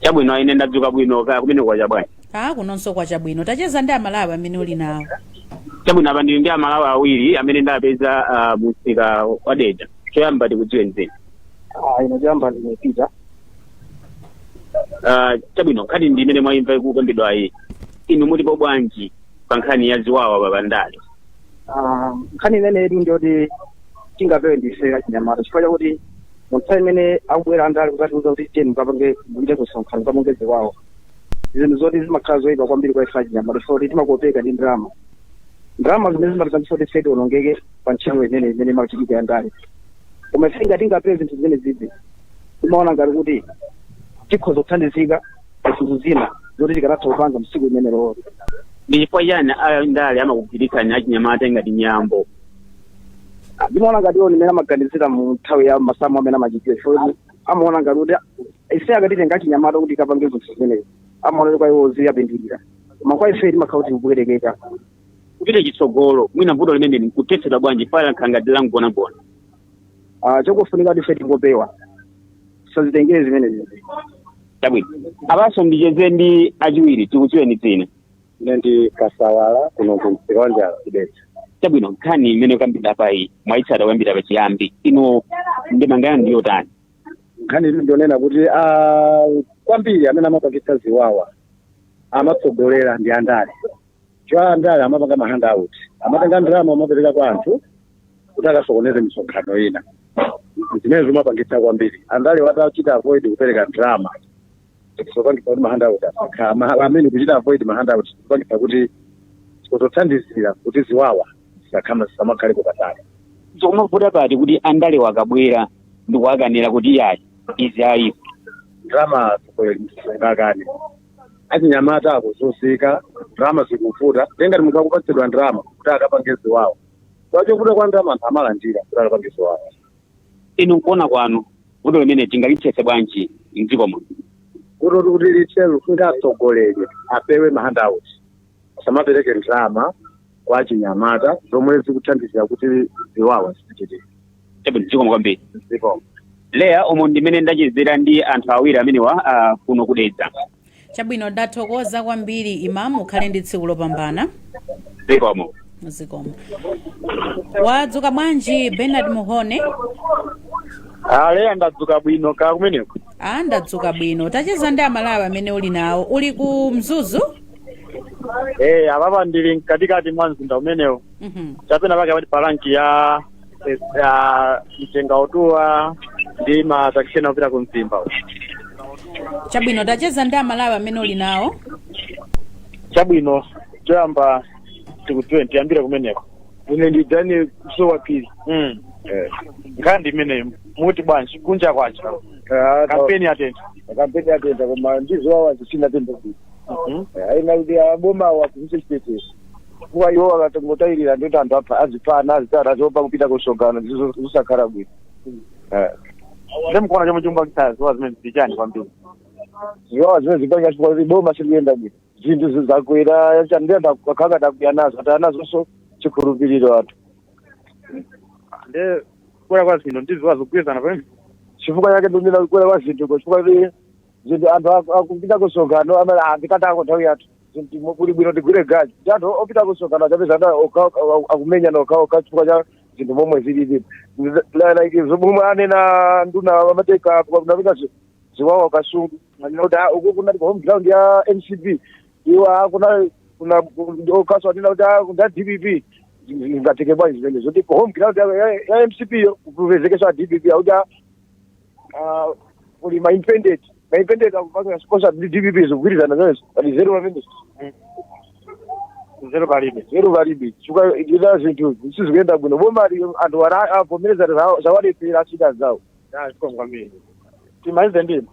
Chabwino, ine ndadzuka bwino, kaya kumene kwacha bwanji? Ah, kunonso kwachabwino. Tacheza ndi Amalawi amene uli nawo. Chabwino, apa ndili ndi Amalawi awiri amene ndapeza mumsika wa Dedza. Choyamba tikudziwe dzina. Ah, ine choyamba ndine Peter. Chabwino, nkhani ndi imene mwayimva ikukambidwayi, inu mutipo bwanji pa nkhani ya ziwawa pa ndale? Ah, nkhani imeneyi ndiyoti tingapewe ndife achinyamata, chifukwa chakuti mu nthawi imene akubwera andale kuzatiuza kuti tiyeni mukapange mupite kusonkhano mukapange ziwawa, zinthu zoti zimakhala zoyipa kwambiri kwa ife achinyamata, chifukwa kuti timakopeka ndi ndalama, ndalama zimene zimatipangitsa kuti ife tionongeke pa ntchito imene imachitika ya ndale. Koma ife ngati tingapewe zinthu zimene zizi, timaona ngati kuti tikhoza kuthandizika pa zinthu zina zoti tikanatha kupanga msiku imenelo. Ndi chifukwa chani andale amakugwiritsani achinyamata ngati nyambo? Ndimaona ngati iwo nimene amaganizira mu nthawi ya masamu amene amachitira, chifukwa kuti amaona ngati kuti ife akatitenga achinyamata kuti kapange zinthu zimenezi, amaona kuti kwa iwo ziyapindulira, koma kwa ife timakhala kuti kubwerekeka. Kupita chitsogolo, mwina vuto limene nkuthetsedwa bwanji pala nkhangati la mgonagona? Ah, chokufunika kuti ife tingopewa, tisazitengere zimenezi. Chabwino, apanso ndicheze ndi achiwiri. Tikudziweni dzina. Ine ndi Kasawala, kuno ku msika wa Njala ku Dedza. Chabwino, nkhani imene kambidwa apayi mwayitsata kuyambira pachiyambi, inu ndemanga yanu ndiyotani? Nkhani ili ndionena kuti kwambiri amene amapangitsa ziwawa amatsogolera ndi andale, chifukwa andale amapanga ma handout, amatenga ndalama amapereka kwa anthu kuti akasokoneze misonkhano ina, zimene zimapangitsa kwambiri. Andale watachita avoid kupereka ndalama, zopangitsa kuti ma handout asakhala, amene kuchita avoid ma handout zopangitsa kuti kuzothandizira kuti ziwawa zisakhama zisamakhalepo patali. Zikumavuta pati kuti andale akabwera ndikuwakanira kuti iyayi, izi ayi? Ndalama tsogoleri msungakane, achinyamata akuzunzika, ndalama zikuvuta, tengati munthu akupatsidwa ndalama kuti akapange ziwawa, kwachokuta kwa ndalama anthu amalandira kuti akapange ziwawa. Inu nkuona kwanu vuto limene tingalithetse bwanji mdziko muno? Kuti lithe, lufunika atsogoleri apewe ma handout, asamapereke ndalama kwa achinyamata zomwe zikuthandizira kuti ziwawa zizichitika. Chabwino, zikomo kwambiri. Zikomo. Leya, umo ndimene ndachezera ndi anthu awiri amenewa kuno kudedza. Chabwino, ndathokoza kwambiri Imam, ukhale ndi tsiku lopambana. Zikomo. Zikomo. Wadzuka bwanji, Bernard Muhone? Aleya, ndadzuka bwino, kaya kumeneko? A, ndadzuka bwino. Tacheza ndi Amalawi amene uli nawo. Uli ku Mzuzu? Eh, apapa ndili mkatikati mwa mzinda umenewo, chapena pake pati palanki ya mtenga otuwa ndi matakisi ena opita ku Mzimba. Chabwino, tacheza ndi Amalawi amene uli nawo. Chabwino, choyamba tikudziwe, tiyambire kumeneko. Ine ndi Daniel Kusowa Phiri. Nkhani ndi imeneyo, muti bwanji kunja kwacha? Kampeni yatentha. Kampeni yatentha, koma ndizowawa zisinatentha bwino. Aina kuti aboma awakhwimitse chitetezo, chifukwa iwo akatongotayirira ndoti anthu apha azipana, azitara, aziopa kupita kusonkhano, zisakhala bwino. Nde mukuona chomwe chikupangitsa ziwawa zimene ndi chani kwambiri? Ziwawa zimene zipanga chifukwa kuti boma silikuyenda bwino, zinthu zakwera, ndi anthu akhala ngati akwiya nazo, ataya nazonso chikhulupiriro anthu. Nde kukwera kwa zinthu ndi ziwawa zikugwirizana pamene? Chifukwa chake ndimina kukwera kwa zinthu, chifukwa kuti zinthu anthu akupita kusonkhano amene andikatako nthawi yathu, zinthu kuli bwino tigwire gaji, ndi anthu opita kusonkhano achapeza anthu akumenyana okhaokha chifukwa cha zinthu momwe zilili, like zomwe anena nduna amateka kunapita ziwawa Kasungu, anena kuti uku kunali home ground ya MCP, iwo kuna kuna okaso anena kuti nda DPP. Zingateke bwanji zimene zoti home ground ya MCP yo kupezekeso a DPP, akuti kuli ma independent, ma independent akupanga sponsor ndi DPP, zikugwirizana zimenezo? Pali zero pamene? Zero palibe. Zero palibe, chifukwa ila zinthu sizikuyenda bwino, boma anthu ana avomereza zawalephera, achita zawo. Zikomo kwambiri, timalize ndimo.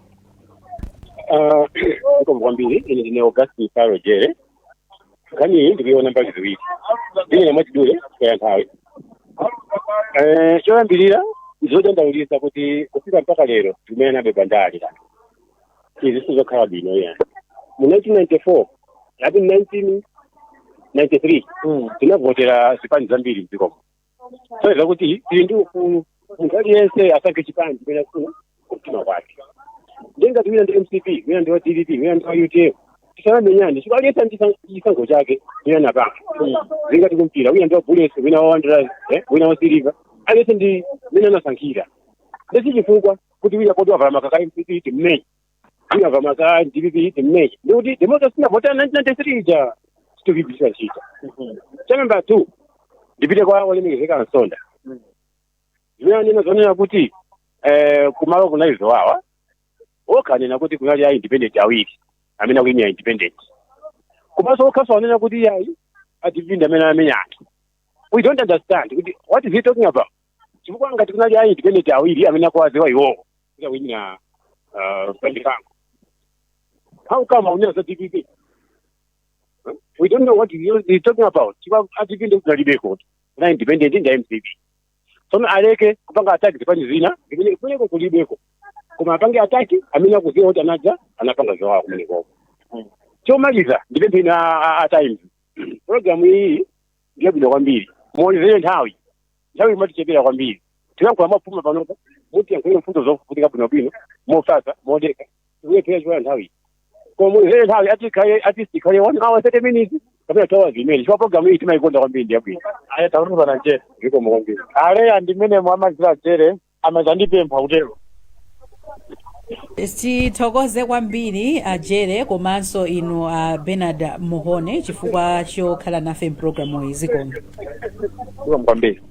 Zikomo kwambiri. Ine ndine Augustin Saro Jere. Nkhani iyi ndikuiona mbali ziwiri, ndine mwachidule kwa nthawi. Choyambirira, ndizodandaulitsa kuti kufika mpaka lero timenabe pandale kanthu izi sizokhala bwino yani. Mu 1994 yapi 1993 tinavotera zipani zambiri mdzikomo, so kuti tili ndi ufulu, munthu aliyense asankhe chipani chimene akufuna kumtima kwake. Ndengati wina ndi MCP, wina ndi wa DPP, wina ndi wa UTM, tisanamenyane, chifukwa aliyense ndi chisankho chake wina napanga. Zingati kumpira, wina ndi wa Bullets, wina wa Wanderers, wina wa Silver, aliyense ndi wina anasankhira. Ndesi chifukwa kuti wina kodi wavala makaka MCP timmenye, wina wavala makaka DPP timmenye, ndikuti democracy tinavotera 1993 ija sitikuyigwiritsa ntchito. Cha number 2, ndipite kwa olemekezeka Nsonda. Zimene anena zonena kuti kumalo kunali ziwawa, okhanena kuti kunali a independent awiri amene akuyimira independent, komanso okhaso anena kuti yayi, a DPP ndi amene amenya anthu. We don't understand kuti what is he talking about, chifukwa ngati kunali a independent awiri amene akuwaziwa iwowo kuti akuyimira pandikango, how come akunena za DPP? Huh? We don't know what he is talking about, chifukwa a DPP ndi kunalibeko, kuna independent ndi MCP. Tsono aleke kupanga attack zipani zina zimene kumeneko kulibeko, koma apange attack amene akuziwa kuti anadza anapanga ziwawa kumenekoko. Chomaliza, ndipemphe ina a Times, program iyi ndiyabwino kwambiri, muonezere nthawi, nthawi imatichepera kwambiri. Tilankhula mwapfuma panopa, mutiyankhulire mfundo zofunika bwinobwino, mofasa, modeka, tikuyephera chifukwa nthawi. Koma muonezere nthawi, atikhale at least ikhale 1 hour 30 minutes kapena 2 hours imene, chifukwa program iyi timayikonda kwambiri, ndiyabwino. Aya, tautuzana njere. Zikomo kwambiri. Aleya, ndimene mwamazira jere amazandipempha kutero. Tithokoze kwambiri ajere komanso inu a Bernard Muhone chifukwa chokhala nafe mpulogalamu iyi. Zikomo. Zikomo kwambiri.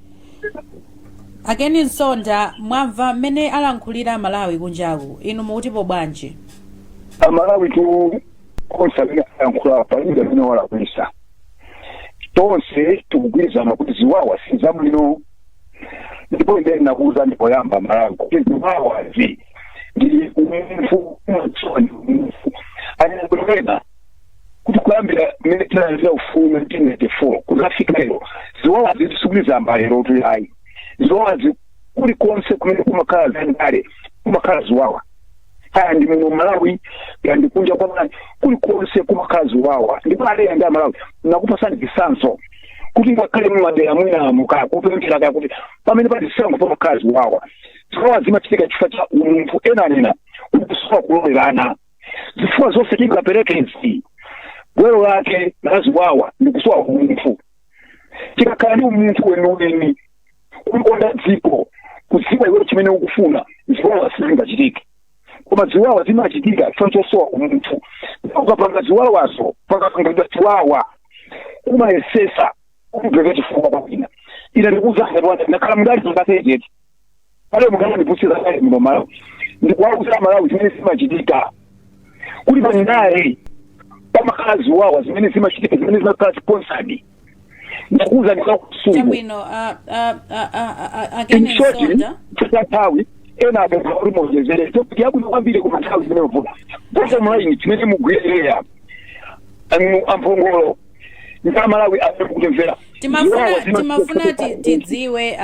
Akeni Nsonda, mwamva mmene alankhulira Malawi kunjaku, inu mukutipo bwanji? Amalawi tu onse amene ayankhula, palibe amene walakwisa. Tonse tikugwirizana kuti ziwawa si zabwino, ndipo ine nakuwuza ndipoyamba Malawi kuti ziwawazi ndi umunthu, umadziwa ndi umunthu. Anena kuti kuyambira mmene tinalandira ufulu 1994 kuzafika lero, ziwawazi sikulizamba lero tuyayi. Ziwawazi kulikonse kumene kumakhala zandale kumakhala ziwawa, kaya ndi muno Malawi, kaya ndi kunja kwa Malawi, kulikonse kumakhala ziwawa. Ndipo aleya ndi Amalawi, nakupasani chisanzo kuti ngakhale mumadera mwinamo, kaya kupemphera, kaya kuti pamene pali zisankho pamakhala ziwawa. Ziwawa zimachitika chifukwa cha umunthu. Ena anena kuti kusowa kulolerana. Zifukwa zonse tingaperekezi, gwero lake la ziwawa ndi kusowa umunthu. Tikakhala ndi umunthu weniweni, kulikonda dziko, kudziwa iwe chimene ukufuna, ziwawa sizingachitike. Koma ziwawa zimachitika chifukwa chosowa umunthu. Ukapanga ziwawazo, pakapangidwa ziwawa, umayesesa kumveka chifukwa kwa wina. Ine ndikuwuza ngati ndakhala mudali zingasejeti pale mukanandipusira kale muno Malawi, ndikuwauza Malawi zimene zimachitika kuti pandale pamakhala ziwawa zimene zimachitika, zimene zimakhala sponsored. Ndikuwuza ndikakusungu. Chabwino, Akeni In short, Nsonda. Chifukwa nthawi, Ena apempha kuti muonjezere topic yabwino kwambiri, koma nthawi zimene muvuta. Bottom line, chimene mugwireya amphongolo ndi Amalawi amene mukutimvera, Timafuna tidziwe,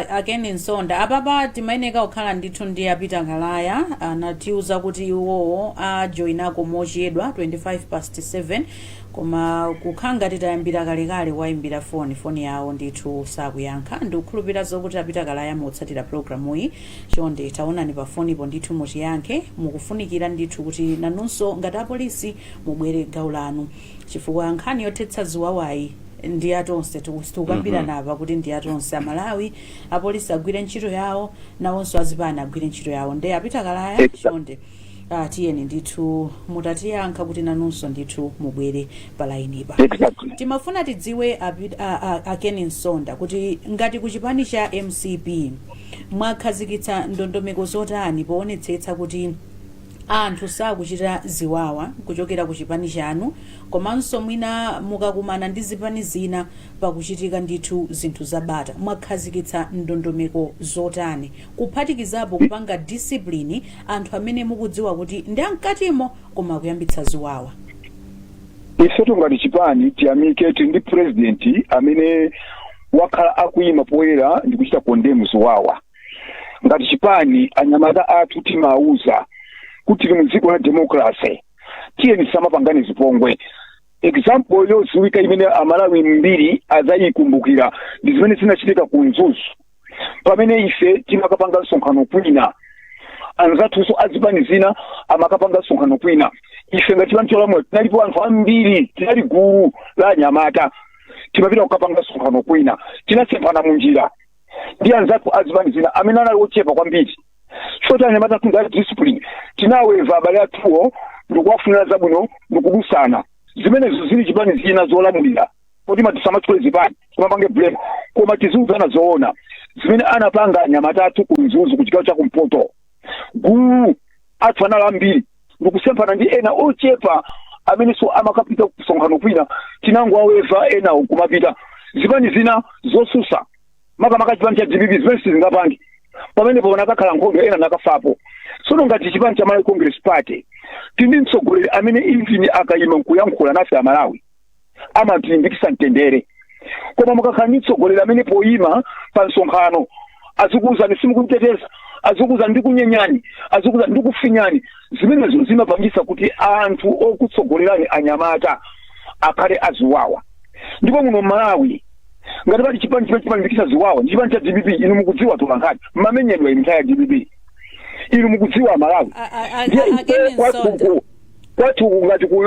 akeni Nsonda, apapa timayeneka kukhala ndithu ndi apita Kalaya. Anatiuza kuti iwowo ajoinako mochedwa, 25 past 7, koma kukhala ngati tayambira kalekale wayimbira foni, foni yawo ndithu sakuyankha. Ndikukhulupirira zokuti apita Kalaya mutsatira programuyi. Chonde taonani pa fonipo ndithu mutiyankhe. Mukufunikira ndithu kuti nanunso ngati apolisi mubwere gawo lanu, chifukwa nkhani yothetsa ziwawayi ndi atonse. Tikukambirana apa kuti ndi atonse Amalawi. Apolisi agwire ntchito yawo, nawonso azipani agwire ntchito yawo. Nde apita Kalaya, chonde, tiyeni ndithu mutatiyankha kuti nanunso ndithu mubwere pa lainipa. Timafuna tidziwe, akeni Nsonda, kuti ngati ku chipani cha MCP mwakhazikitsa ndondomeko zotani poonetsetsa kuti anthu sakuchita ziwawa kuchokera ku chipani chanu, komanso mwina mukakumana ndi zipani zina pakuchitika ndithu zinthu zabata, mwakhazikitsa ndondomeko zotani, kuphatikizapo kupanga discipline anthu amene mukudziwa kuti ndi amkatimo koma kuyambitsa ziwawa? Ifetu ngati chipani tiyamike, tili ndi president amene wakhala akuyima poyera ndi kuchita condemn ziwawa. Ngati chipani, anyamata athu timawuza kuti tili mu dziko la democracy, tiyeni tisamapangane zipongwe. Example yodziwika imene Amalawi mbiri adzayikumbukira ndi zimene zinachitika ku Mzuzu, pamene ife timakapanga msonkhano kwina, anzathunso azipani zina amakapanga msonkhano kwina. Ife ngati chipani cholamula tinalipo anthu ambiri, tinali gulu la anyamata, timapita kukapanga msonkhano kwina. Tinasemphana munjira ndi anzathu azipani zina amene anali ochepa kwambiri. Chifukwa anyamata athu ndi discipline, tinaweva abale athuwo ndikuwafunira zabwino ndikudusana. Zimenezo zili chipani zina zolamulira, poti matisamatchule zipani timapange blame, koma tiziuzana zoona. Zimene anapanga anyamata athu ku Mzuzu, ku chigawo chakumpoto, gulu athu anali ambiri ndikusemphana ndi ena ochepa amenenso amakapita kusonkhano kwina, tinangowaweva enawo kumapita. Zipani zina zosusa, makamaka chipani cha DPP, zimene sizingapange pamenepo, panakakhala nkhondo, ena nakafapo. Tsono ngati chipani cha Malawi Congress Party, tili ndi mtsogoleri amene even akayima nkuyankhula nafe Amalawi amatilimbikitsa mtendere. Koma mukakhala ndi mtsogoleri amene poyima pa msonkhano azikuwuzani simukunteteza, azikuwuzani ndikunyenyani, azikuwuzani ndikufinyani, zimenezo zimapangisa kuti anthu okutsogolerani, anyamata, akhale aziwawa. Ndipo muno Malawi, ngati pali chipani chimene chimalimbikitsa ziwawa, ndi chipani cha DPP. Inu mukudziwa, tolankhani, mmamenyedwa inu nthawi ya DPP, inu mukudziwa Malawi. Ndiye Akeni ife kwathu Nsonda. Kwathu ngati ku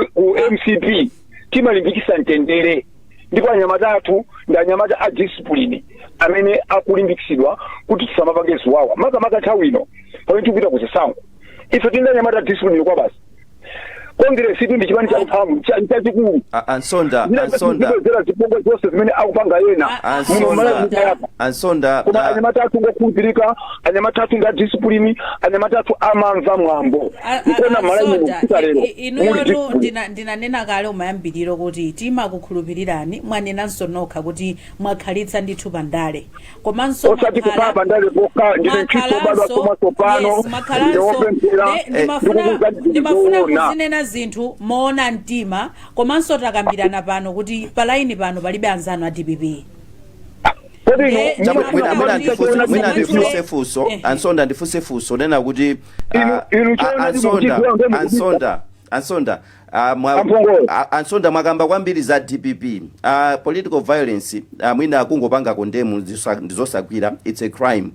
MCP timalimbikitsa mtendere, ndipo anyamata athu ndi anyamata a discipline amene akulimbikitsidwa kuti tisamapange ziwawa, makamaka nthawi ino pamene tikupita ku zisankho. Ife tili ndi anyamata a discipline kwa basi. Congress itu ndi chipani champhamvu, chachikulu. Ansonda, Ansonda. Zibwezera zipongwe zonse zimene akupanga ena muno Malawi. Ansonda. Ansonda. Koma anyamata athu ngokhulupirika, anyamata athu ndi a discipline, anyamata athu amamva mwambo. Nkona Malawi muno Ansonda, kufika lero muli inuyotu discipline. Ndinanena kale umayambiriro kuti timakukhulupirirani. Mwanenanso nokha kuti mwakhalitsa ndithu pandale, komanso Osati kukhala pandale pokha, ndine mkhristu obadwa mwatsopano, yes, ndine mwakhalanso wopemphera, ndikukuwuzani zinthu ndimafuna zoona. kuzinena zinthu moona mtima. Komanso takambirana pano kuti palaini pano palibe anzanu a DPP. Kodi inu Mwina mwina ndifunse funso. Ansonda, ndifunse funso nena kuti Inu choona Ansonda, mukuchidziwa ndiye mukubisa. Ansonda, Ansonda, Amphongolo. Ansonda, mwakamba kwambiri za DPP. Political violence, mwina kungopanga condemn ndizosagwira, it's a crime.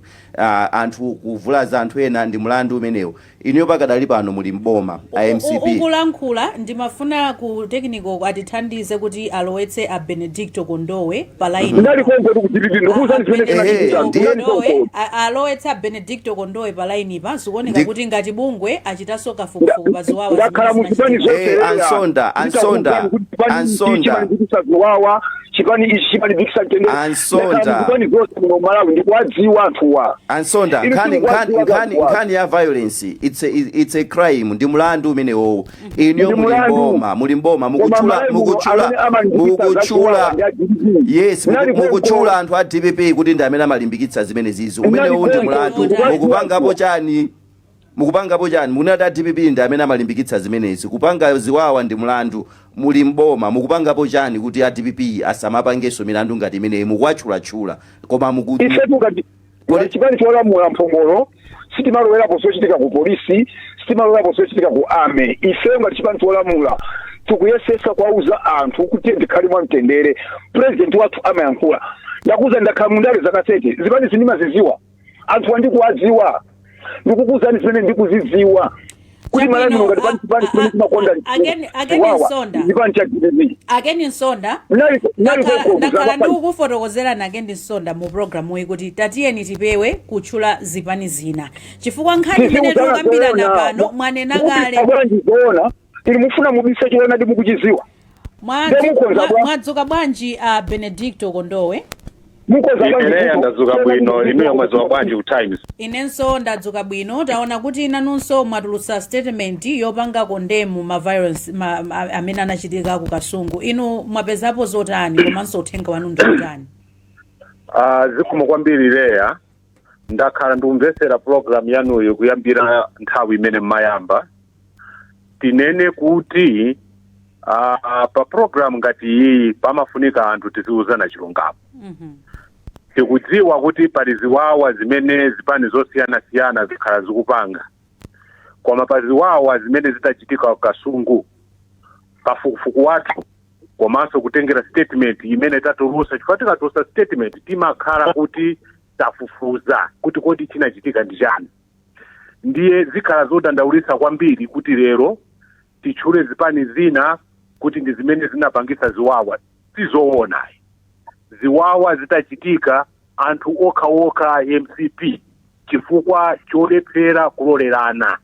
Anthu kuvulaza anthu ena ndi mlandu umenewo. Inuyo pakadali pano muli mboma a MCP. Ukulankhula, ndimafuna ku technical atithandize kuti alowetse a Benedicto Kondowe pa line. Ndali konko ku DPP, ndikuwuzani zimene zinachitika. Ndali Kondowe konko. Alowetse a Benedicto Kondowe pa line pa. Zikuoneka kuti ngati bungwe achitanso kafukufuku pa ziwawa Ndakhala zimene mu zipani zinachitika. zonse. Ansonda, Ansonda, Ansonda. Chimalimbikitsa ziwawa chipani ichi, chimalimbikitsa mtendere. Ansonda. Ndakhala muzipani zonse muno Malawi, ndikuwadziwa anthuwa. Ansonda, Inu nkhani nkhani sikuwadziwa nkhani anthuwa. Nkhani ya violence, it's a crime, ndi mlandu umenewowo. Inuyo Ndi muli mulandu. mboma, muli mboma, Koma mukutchula Malawi muno mukutchula amene amalimbikitsa mukutchula zachiwawa ndi a DPP. Yes, Munali mukutchula anthu a DPP kuti ndi amene amalimbikitsa zimene zizi. Umenewo ndi Munali mlandu. Mukupangapo chani? Mukupangapo chani? Munati a DPP ndi amene amalimbikitsa zimenezi. Kupanga ziwawa ndi mlandu. Muli mboma, mukupangapo chani kuti a DPP asamapangenso milandu ngati imeneyi? Mukuwatchulatchula, koma muku Ifetu ngati chipani cholamula, Mphongolo, sitimalowerapo zochitika ku polisi, sitimalowerapo zochitika ku army. Ife ngati chipani cholamula tikuyesesa kuwauza anthu kuti tikhale mwamtendere. President wathu amayankhula. Ndakuza, ndakhala mundale zaka 30, zipani zindimaziziwa, anthu andikuwadziwa. Ndikukuuzani zimene ndikuzidziwa kuti Malawi muno ngati chipani chimene chimakonda Akeni Nsonda. chipani cha DPP. Akeni Nsonda, Nali konko ndakhala kuzama. ndikukufotokozerani, Akeni Nsonda, mu programu iyi kuti tatiyeni tipewe kutchula zipani zina, chifukwa nkhani imene tikukambirana pano mwanena kale. Bwanji zoona ili mufuna mubise chiona ndi mukuchiziwa? Ndiye mukonza Mwadzuka bwanji, a Benedicto Kondowe? Mukonza bwanji? Ineya ndadzuka bwino. Inuyo mwadzuka bwanji ku Times? Inenso ndadzuka bwino. Taona kuti nanunso mwatulutsa statement yopanga condemn ma violence amene anachitika ku Kasungu. Inu mwapezapo zotani, komanso uthenga wanu ndi utani? Zikomo kwambiri, Leya. Ndakhala ndikumvetsera program yanuyo kuyambira nthawi imene mmayamba. Tinene kuti pa program ngati iyi pamafunika anthu tiziuzana chilungamo. Tikudziwa kuti pali ziwawa zimene zipani zosiyanasiyana zikhala zikupanga, koma pa ziwawa zimene zitachitika ku Kasungu, pafukufuku wathu komanso kutengera statement imene tatulusa, chifukwa tikatulusa statement timakhala kuti tafufuza kuti kodi chinachitika ndi chani. Ndiye zikhala zodandaulitsa kwambiri kuti lero titchule zipani zina kuti ndi zimene zinapangisa ziwawa. Sizoona. Ziwawa zitachitika, anthu okhaokha MCP, chifukwa cholephera kulolerana.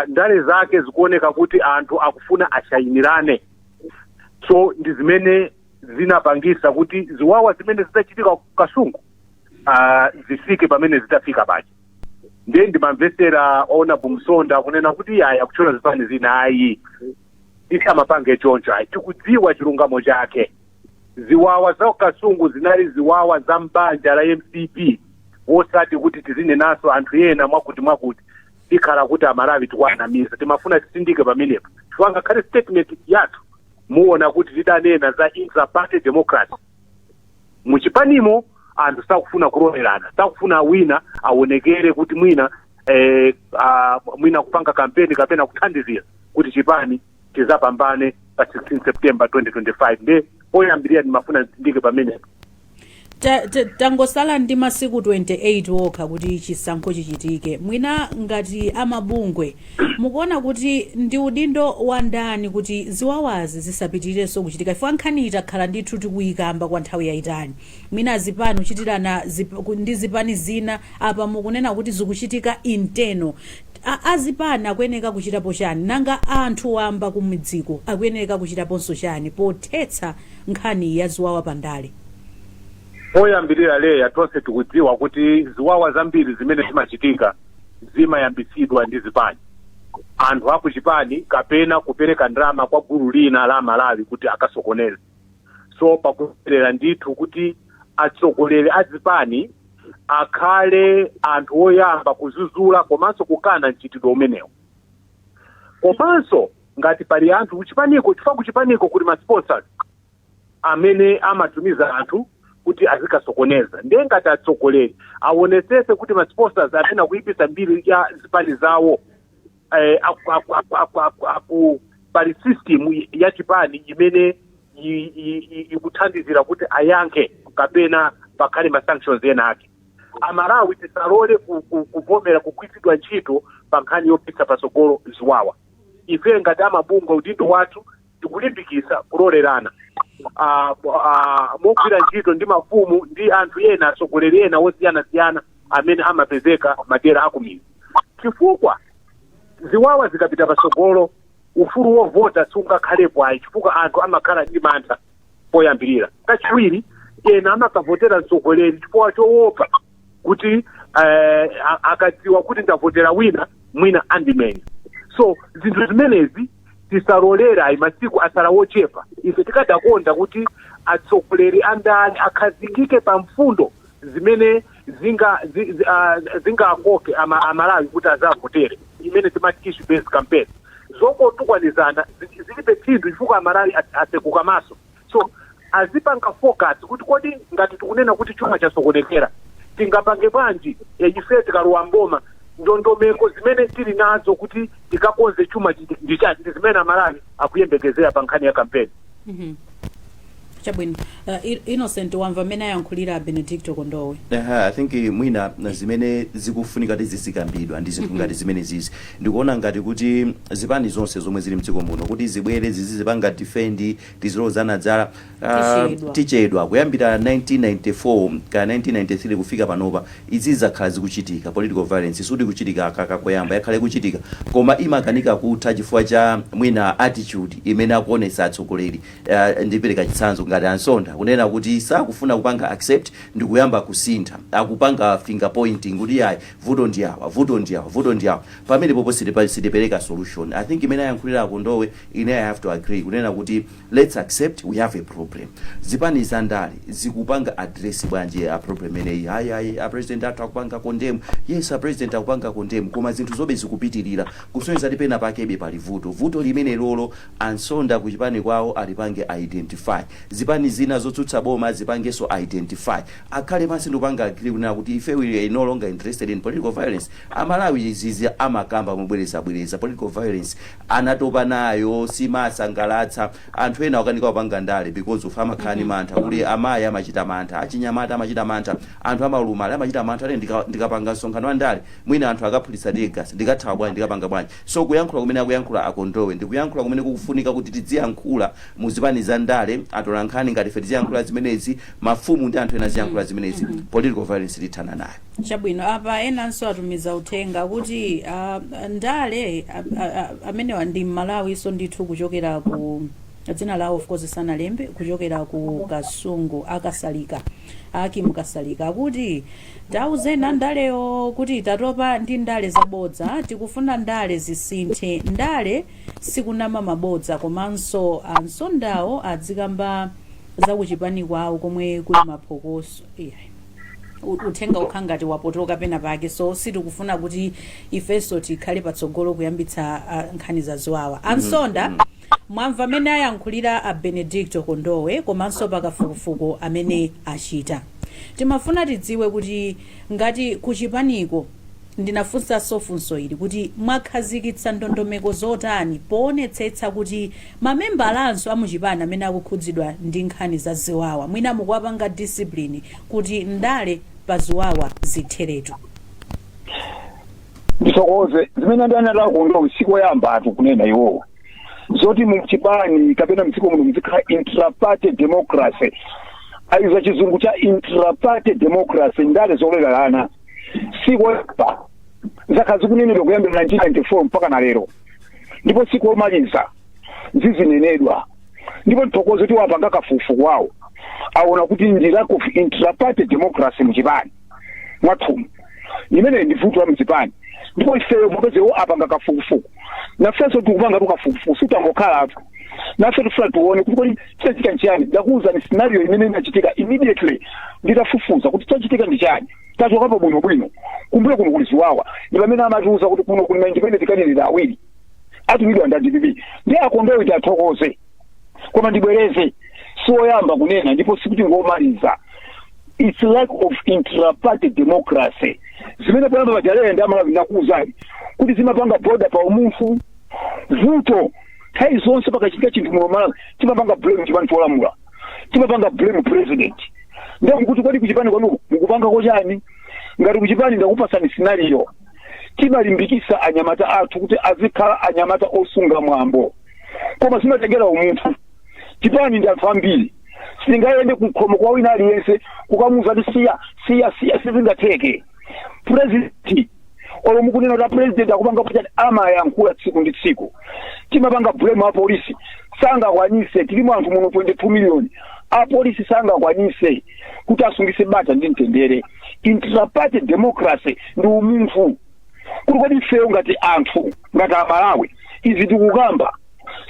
Ndale zake zikuoneka kuti anthu akufuna ashayinirane, so ndi zimene zinapangisa kuti ziwawa zimene zitachitika ku Kasungu zifike pamene zitafika paja. Ndiye ndimamvesera ona Bumsonda kunena kuti yaya, kutchula zipani zina, ayi, tisamapange choncho, ayi. Tikudziwa chilungamo chake. Ziwawa za Kasungu zinali ziwawa za mbanja la MCP, wosati kuti tizinenanso anthu ena mwakuti mwakuti, tikhala kuti Amalawi tikuwanamiza. Timafuna tisindike pamenepo, chifukwa ngakhale statement yathu muona kuti tidanena za intra-party democracy. Muchipanimo anthu sakufuna kulolerana, sakufuna wina aonekere kuti mwina mwina kupanga kampeni kapena kuthandizira kuti chipani chizapambane pa 16 September 2025. Nde poyambirira ndimafuna ndisindike pamenepo. Tangosala ndi masiku 28 okha kuti chisankho chichitike. Mwina ngati amabungwe mukuona kuti ndi udindo wa ndani kuti ziwawazi zisapitirirenso kuchitika? Ifo nkhani itakhala ndithu tikuyikamba kwa nthawi yayitali, mwina zipani kuchitirana ndi zipani zina, apa mukunena kuti zikuchitika internal. Azipani akuyeneka kuchitapo chani? Nanga anthu wamba kumidziko akuyeneka kuchitaponso chani pothetsa nkhani ya ziwawa pandale? Poyambirira, Leya, tonse tikudziwa kuti ziwawa zambiri zimene zimachitika zimayambitsidwa ndi zipani, anthu akuchipani kapena kupereka ndalama kwa gulu lina la Malawi kuti akasokoneze. So pakuperera ndithu kuti atsogoleri a zipani akhale anthu oyamba kuzuzula komanso kukana mchitidwe umenewo, komanso ngati pali anthu kuchipaniko, chifukwa kuchipaniko kuli ma sponsors amene amatumiza anthu kuti azikasokoneza. Ndiye ngati atsogoleri aonesese kuti ma sponsors amene akuyipisa mbiri ya zipani zawo, pali system ya chipani imene ikuthandizira kuti ayankhe kapena pakhale ma sanctions ena ake. Amalawi tisalole kuvomera kugwiritsidwa ntchito pa nkhani yopitsa patsogolo ziwawa. Ife ngati amabungwe, udindo wathu tikulimbikitsa kulolerana mogwira ntchito ndi mafumu ndi anthu ena, atsogoleri ena osiyanasiyana amene amapezeka madera akumidzi, chifukwa ziwawa zikapita patsogolo Ufulu wovota sungakhalepo ayi, chifukwa anthu amakhala ndi mantha poyambirira. Kachiwiri, ena amakavotera mtsogoleri chifukwa choopa kuti akadziwa kuti ndavotera wina, mwina andimenya. So zinthu zimenezi tisalolera ayi. Masiku asala wochepa. Ife tikadakonda kuti atsogoleri andale akhazikike pa mfundo zimene zingakoke Amalawi kuti azavotere, imene timati issue based campaign. Zokotukwanizana zilibe phindu, chifukwa Amalawi asekuka maso. So azipanga focus kuti kodi ngati tikunena kuti chuma chasokonekera, tingapange bwanji ife tikalowa mboma? Ndondomeko zimene tili nazo kuti tikakonze chuma ndichati, ndi zimene Amalawi akuyembekezera pa nkhani ya kampeni. Chabwino. Innocent, wamva amene ayankhulira Benedicto Kondowe? Aha, I think mwina na zimene zikufunika tizizikambidwa ndi zinthu ngati zimene zizi. Ndikuona ngati kuti zipani zonse zomwe zili mdziko muno kuti zibwere zizipanga defend, tizilozana dzala, Tichedwa. Tichedwa. Kuyambira 1994 ka 1993 kufika panopa, izi zakhala zikuchitika. Political violence sudi kuchitika kakakoyamba, yakhale kuchitika, koma imakanika kutha chifukwa cha mwina attitude imene akuonetsa atsogoleri. Ndipereka chitsanzo ngati Ansonda kunena kuti sakufuna kupanga accept ndi kuyamba kusintha, akupanga finger pointing kuti ayi, vuto ndi awa, vuto ndi awa, vuto ndi awa. Pamene popo sitipereka solution. I think imene ayankhulira Akondowe, ine I have to agree kunena kuti let's accept we have a problem. Zipani za ndale zikupanga address bwanji a problem imeneyi? Ayi, ayi, a president athu akupanga condemn. Yes, a president akupanga condemn, koma zinthu zobe zikupitirira, kusonyeza kuti pena pakebe pali vuto. Vuto limene lolo Ansonda kuchipani kwawo alipange identify, zipani zina zotsutsa boma zipangenso identify, akhale pansi ndikupanga agree kunena kuti ife we are no longer interested in political violence. Amalawi izizi amakamba mobwerezabwereza, political violence anatopa nayo, simasangalatsa. Anthu ena akanika kupanga ndale because of amakhala ndi mantha, kuti amayi amachita mantha, achinyamata amachita mantha, anthu amalumali amachita mantha ati ndikapanga msonkhano wa ndale, mwina anthu akaphulitsa teargas, ndikathawa bwanji, ndikapanga bwanji? So kuyankhula kumene akuyankhula Akondowe ndikuyankhula kumene kukufunika kuti tidziyankhula muzipani za ndale, atolankhani ngati ife tiziyankhula zimenezi, mafumu ndi anthu ena aziyankhula zimenezi. Political violence tithana nayo. Chabwino. Apa enanso atumiza uthenga kuti ndale amenewa ndi Mmalawiso ndithu, kuchokera ku, dzina lawo of course sanalembe, kuchokera ku Kasungu, Akasalika, Akim Kasalika, akuti tauzena ndaleyo kuti tatopa ndi ndale zabodza, tikufuna ndale zisinthe. Ndale sikunama mabodza, komanso Ansondawo adzikamba zakuchipani kwawo komwe kuli maphokoso. Iyayi, uthenga ukha ngati wapotoka pena pake, so sitikufuna kuti ifenso tikhale patsogolo kuyambitsa nkhani za ziwawa. Ansonda, mwamva amene ayankhulira a Benedicto Kondowe komanso pakafukufuku amene achita. Timafuna tidziwe kuti ngati kuchipaniko, ndinafunsanso funso ili kuti mwakhazikitsa ndondomeko zotani poonetsetsa kuti mamembalanso amuchipani amene akukhudzidwa ndi nkhani za ziwawa, mwina mukuwapanga discipline kuti ndale pa ziwawa zitheretu? Ndisokoze zimene ndanena Kondowe, sikoyamba atu kunena iwowo zoti muchipani kapena mdziko muno muzikhala intraparty democracy. Ayuza chizungu cha intraparty democracy, ndale zolererana. Sikoyamba, zakhala zikunenedwa kuyambira 1994 mpaka na lero, ndipo sikomaliza, zizinenedwa. Ndipo nthokoze kuti wapanga kafukufuku wawo, aona kuti ndi lack of intraparty democracy muchipani mwathumu, imene ndi vuto la mzipani. Ndipo ifeyo mupezewo apanga kafukufuku, nafenso tikupanga tu kafukufuku, sitangokhala atu. Nafe tifuna tione kuti kodi chachitika nchiyani. Ndakuwuzani scenario imene inachitika immediately nditafufuza kuti chachitika ndi chani. Tachokapo bwinobwino, kumbuyo kuno kuli ziwawa, ndi pamene amatiuza kuti kuno kuli ma independent candidate awiri atumidwa ndi DPP. Ndi Akondowe tiathokoze, koma ndibwereze, siwoyamba kunena ndipo sikuti ngomaliza. It's lack of intraparty democracy zimene poyamba pajalere ndi Amalawi ndakuwuzani kuti zimapanga border pa umunthu. Vuto nthawi zonse pakachitika chinthu muno Malawi, timapanga blame chipani cholamula, timapanga blame president. Ndiye mukuti kodi kuchipani kwanuko mukupanga kochani? Ngati kuchipani, ndakupasani scenario, timalimbikisa anyamata athu kuti azikhala anyamata osunga mwambo, koma zimatengera umunthu. Chipani ndi anthu ambiri, sitingayende kukhomo kwa wina aliyense kukamuuza kuti siya, siya, siya, sizingatheke. President Olo mukunena kuti apresident akupanga pachani, amayankhula tsiku ndi tsiku. Timapanga blame apolisi, sangakwanise. Tilimo anthu muno 22 million, apolisi sangakwanise kuti asungise bata ndi mtendere. Intraparty democracy ndi umunthu, kuti kodi ifeyo ngati anthu, ngati Amalawi, izi tikukamba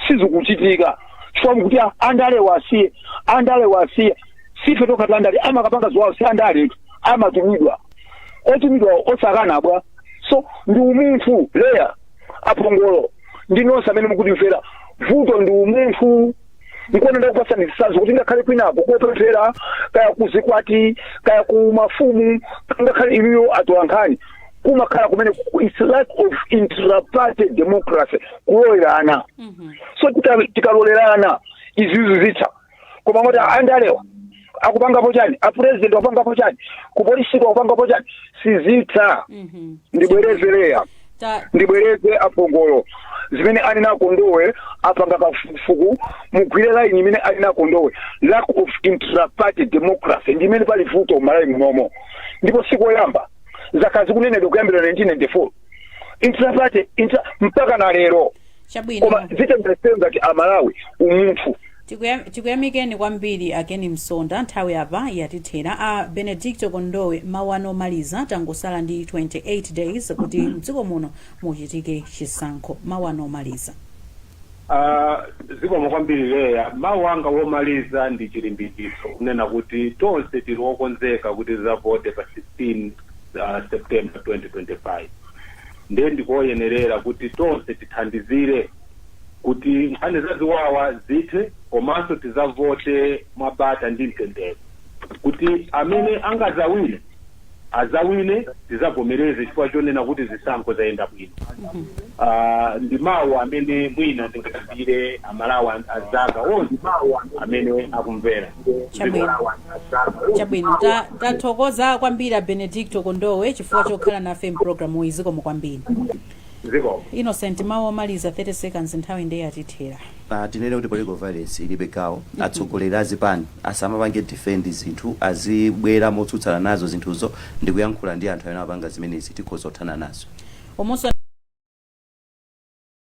sizikuchitika chifukwa mukuti andale wasiye, andale wasiye. Sife tokati andale amakapanga ziwawo, si andale, amatumidwa, otumidwa osakanabwa. So ndi umunthu. Leya, apongolo ndi nonse amene mukutimvera, vuto ndi umunthu. Nkuona ndakupasani zitsanzo kuti ngakhale kwinako kopemphera, kaya kuzikwati, kaya ku mafumu, ngakhale inuyo atolankhani, kumakhala kumene it's lack of intraparty democracy, kulolerana. So tikalolerana izizi zitha. Koma ngoti andalewa akupangapo chani, apresident akupangapo chani, kupolisiko akupangapo chani, sizitha. Ndibwereze, Leya, ndibwereze, apongolo, zimene anena Kondowe, apanga kafukufuku, mugwire line imene anena Kondowe. Lack of intraparty democracy ndi imene pali vuto m'Malawi munomo, ndipo sikoyamba, zakhala zikunenedwa kuyambira 1994, intraparty mpaka na lero. Chabwino. Koma zitengera ngati Amalawi umunthu. Tikuyamikeni kwambiri, Akeni Msonda. Nthawi apa yatithera. A Benedicto Kondowe, mawu ano omaliza. Tangosala ndi 28 days kuti mdziko muno muchitike chisankho. Mawu ano omaliza. Zikomo kwambiri, Leya. Mawu anga womaliza ndi chilimbikitso, kunena kuti tonse tili wokonzeka kuti tizavote pa 16 September 2025. Ndiye ndikoyenerera kuti tonse tithandizire kuti nkhani zaziwawa zithe, komanso tizavote mwabata ndi mtendere, kuti amene angazawine azawine, tizavomereze chifukwa chonena kuti zisankho zayenda bwino. Ndi mawu amene mwina ndingatambire Amalawi azanga onse amene akumvera. Chabwino, tathokoza kwambiri a Benedicto Kondowe chifukwa chokhala nafe mpulogalamu iyi. Zikomo kwambiri. Zikomo. Innocent, mawu omaliza, 30 seconds, nthawi ndiye yatithera. Tinene kuti political violence ilibe gawo. Atsogoleri azipani asamapange defend zinthu, azibwera motsutsana nazo zinthuzo ndikuyankhula ndi anthu amene amapanga zimenezi, tikhoza kuthana nazo. Omonso.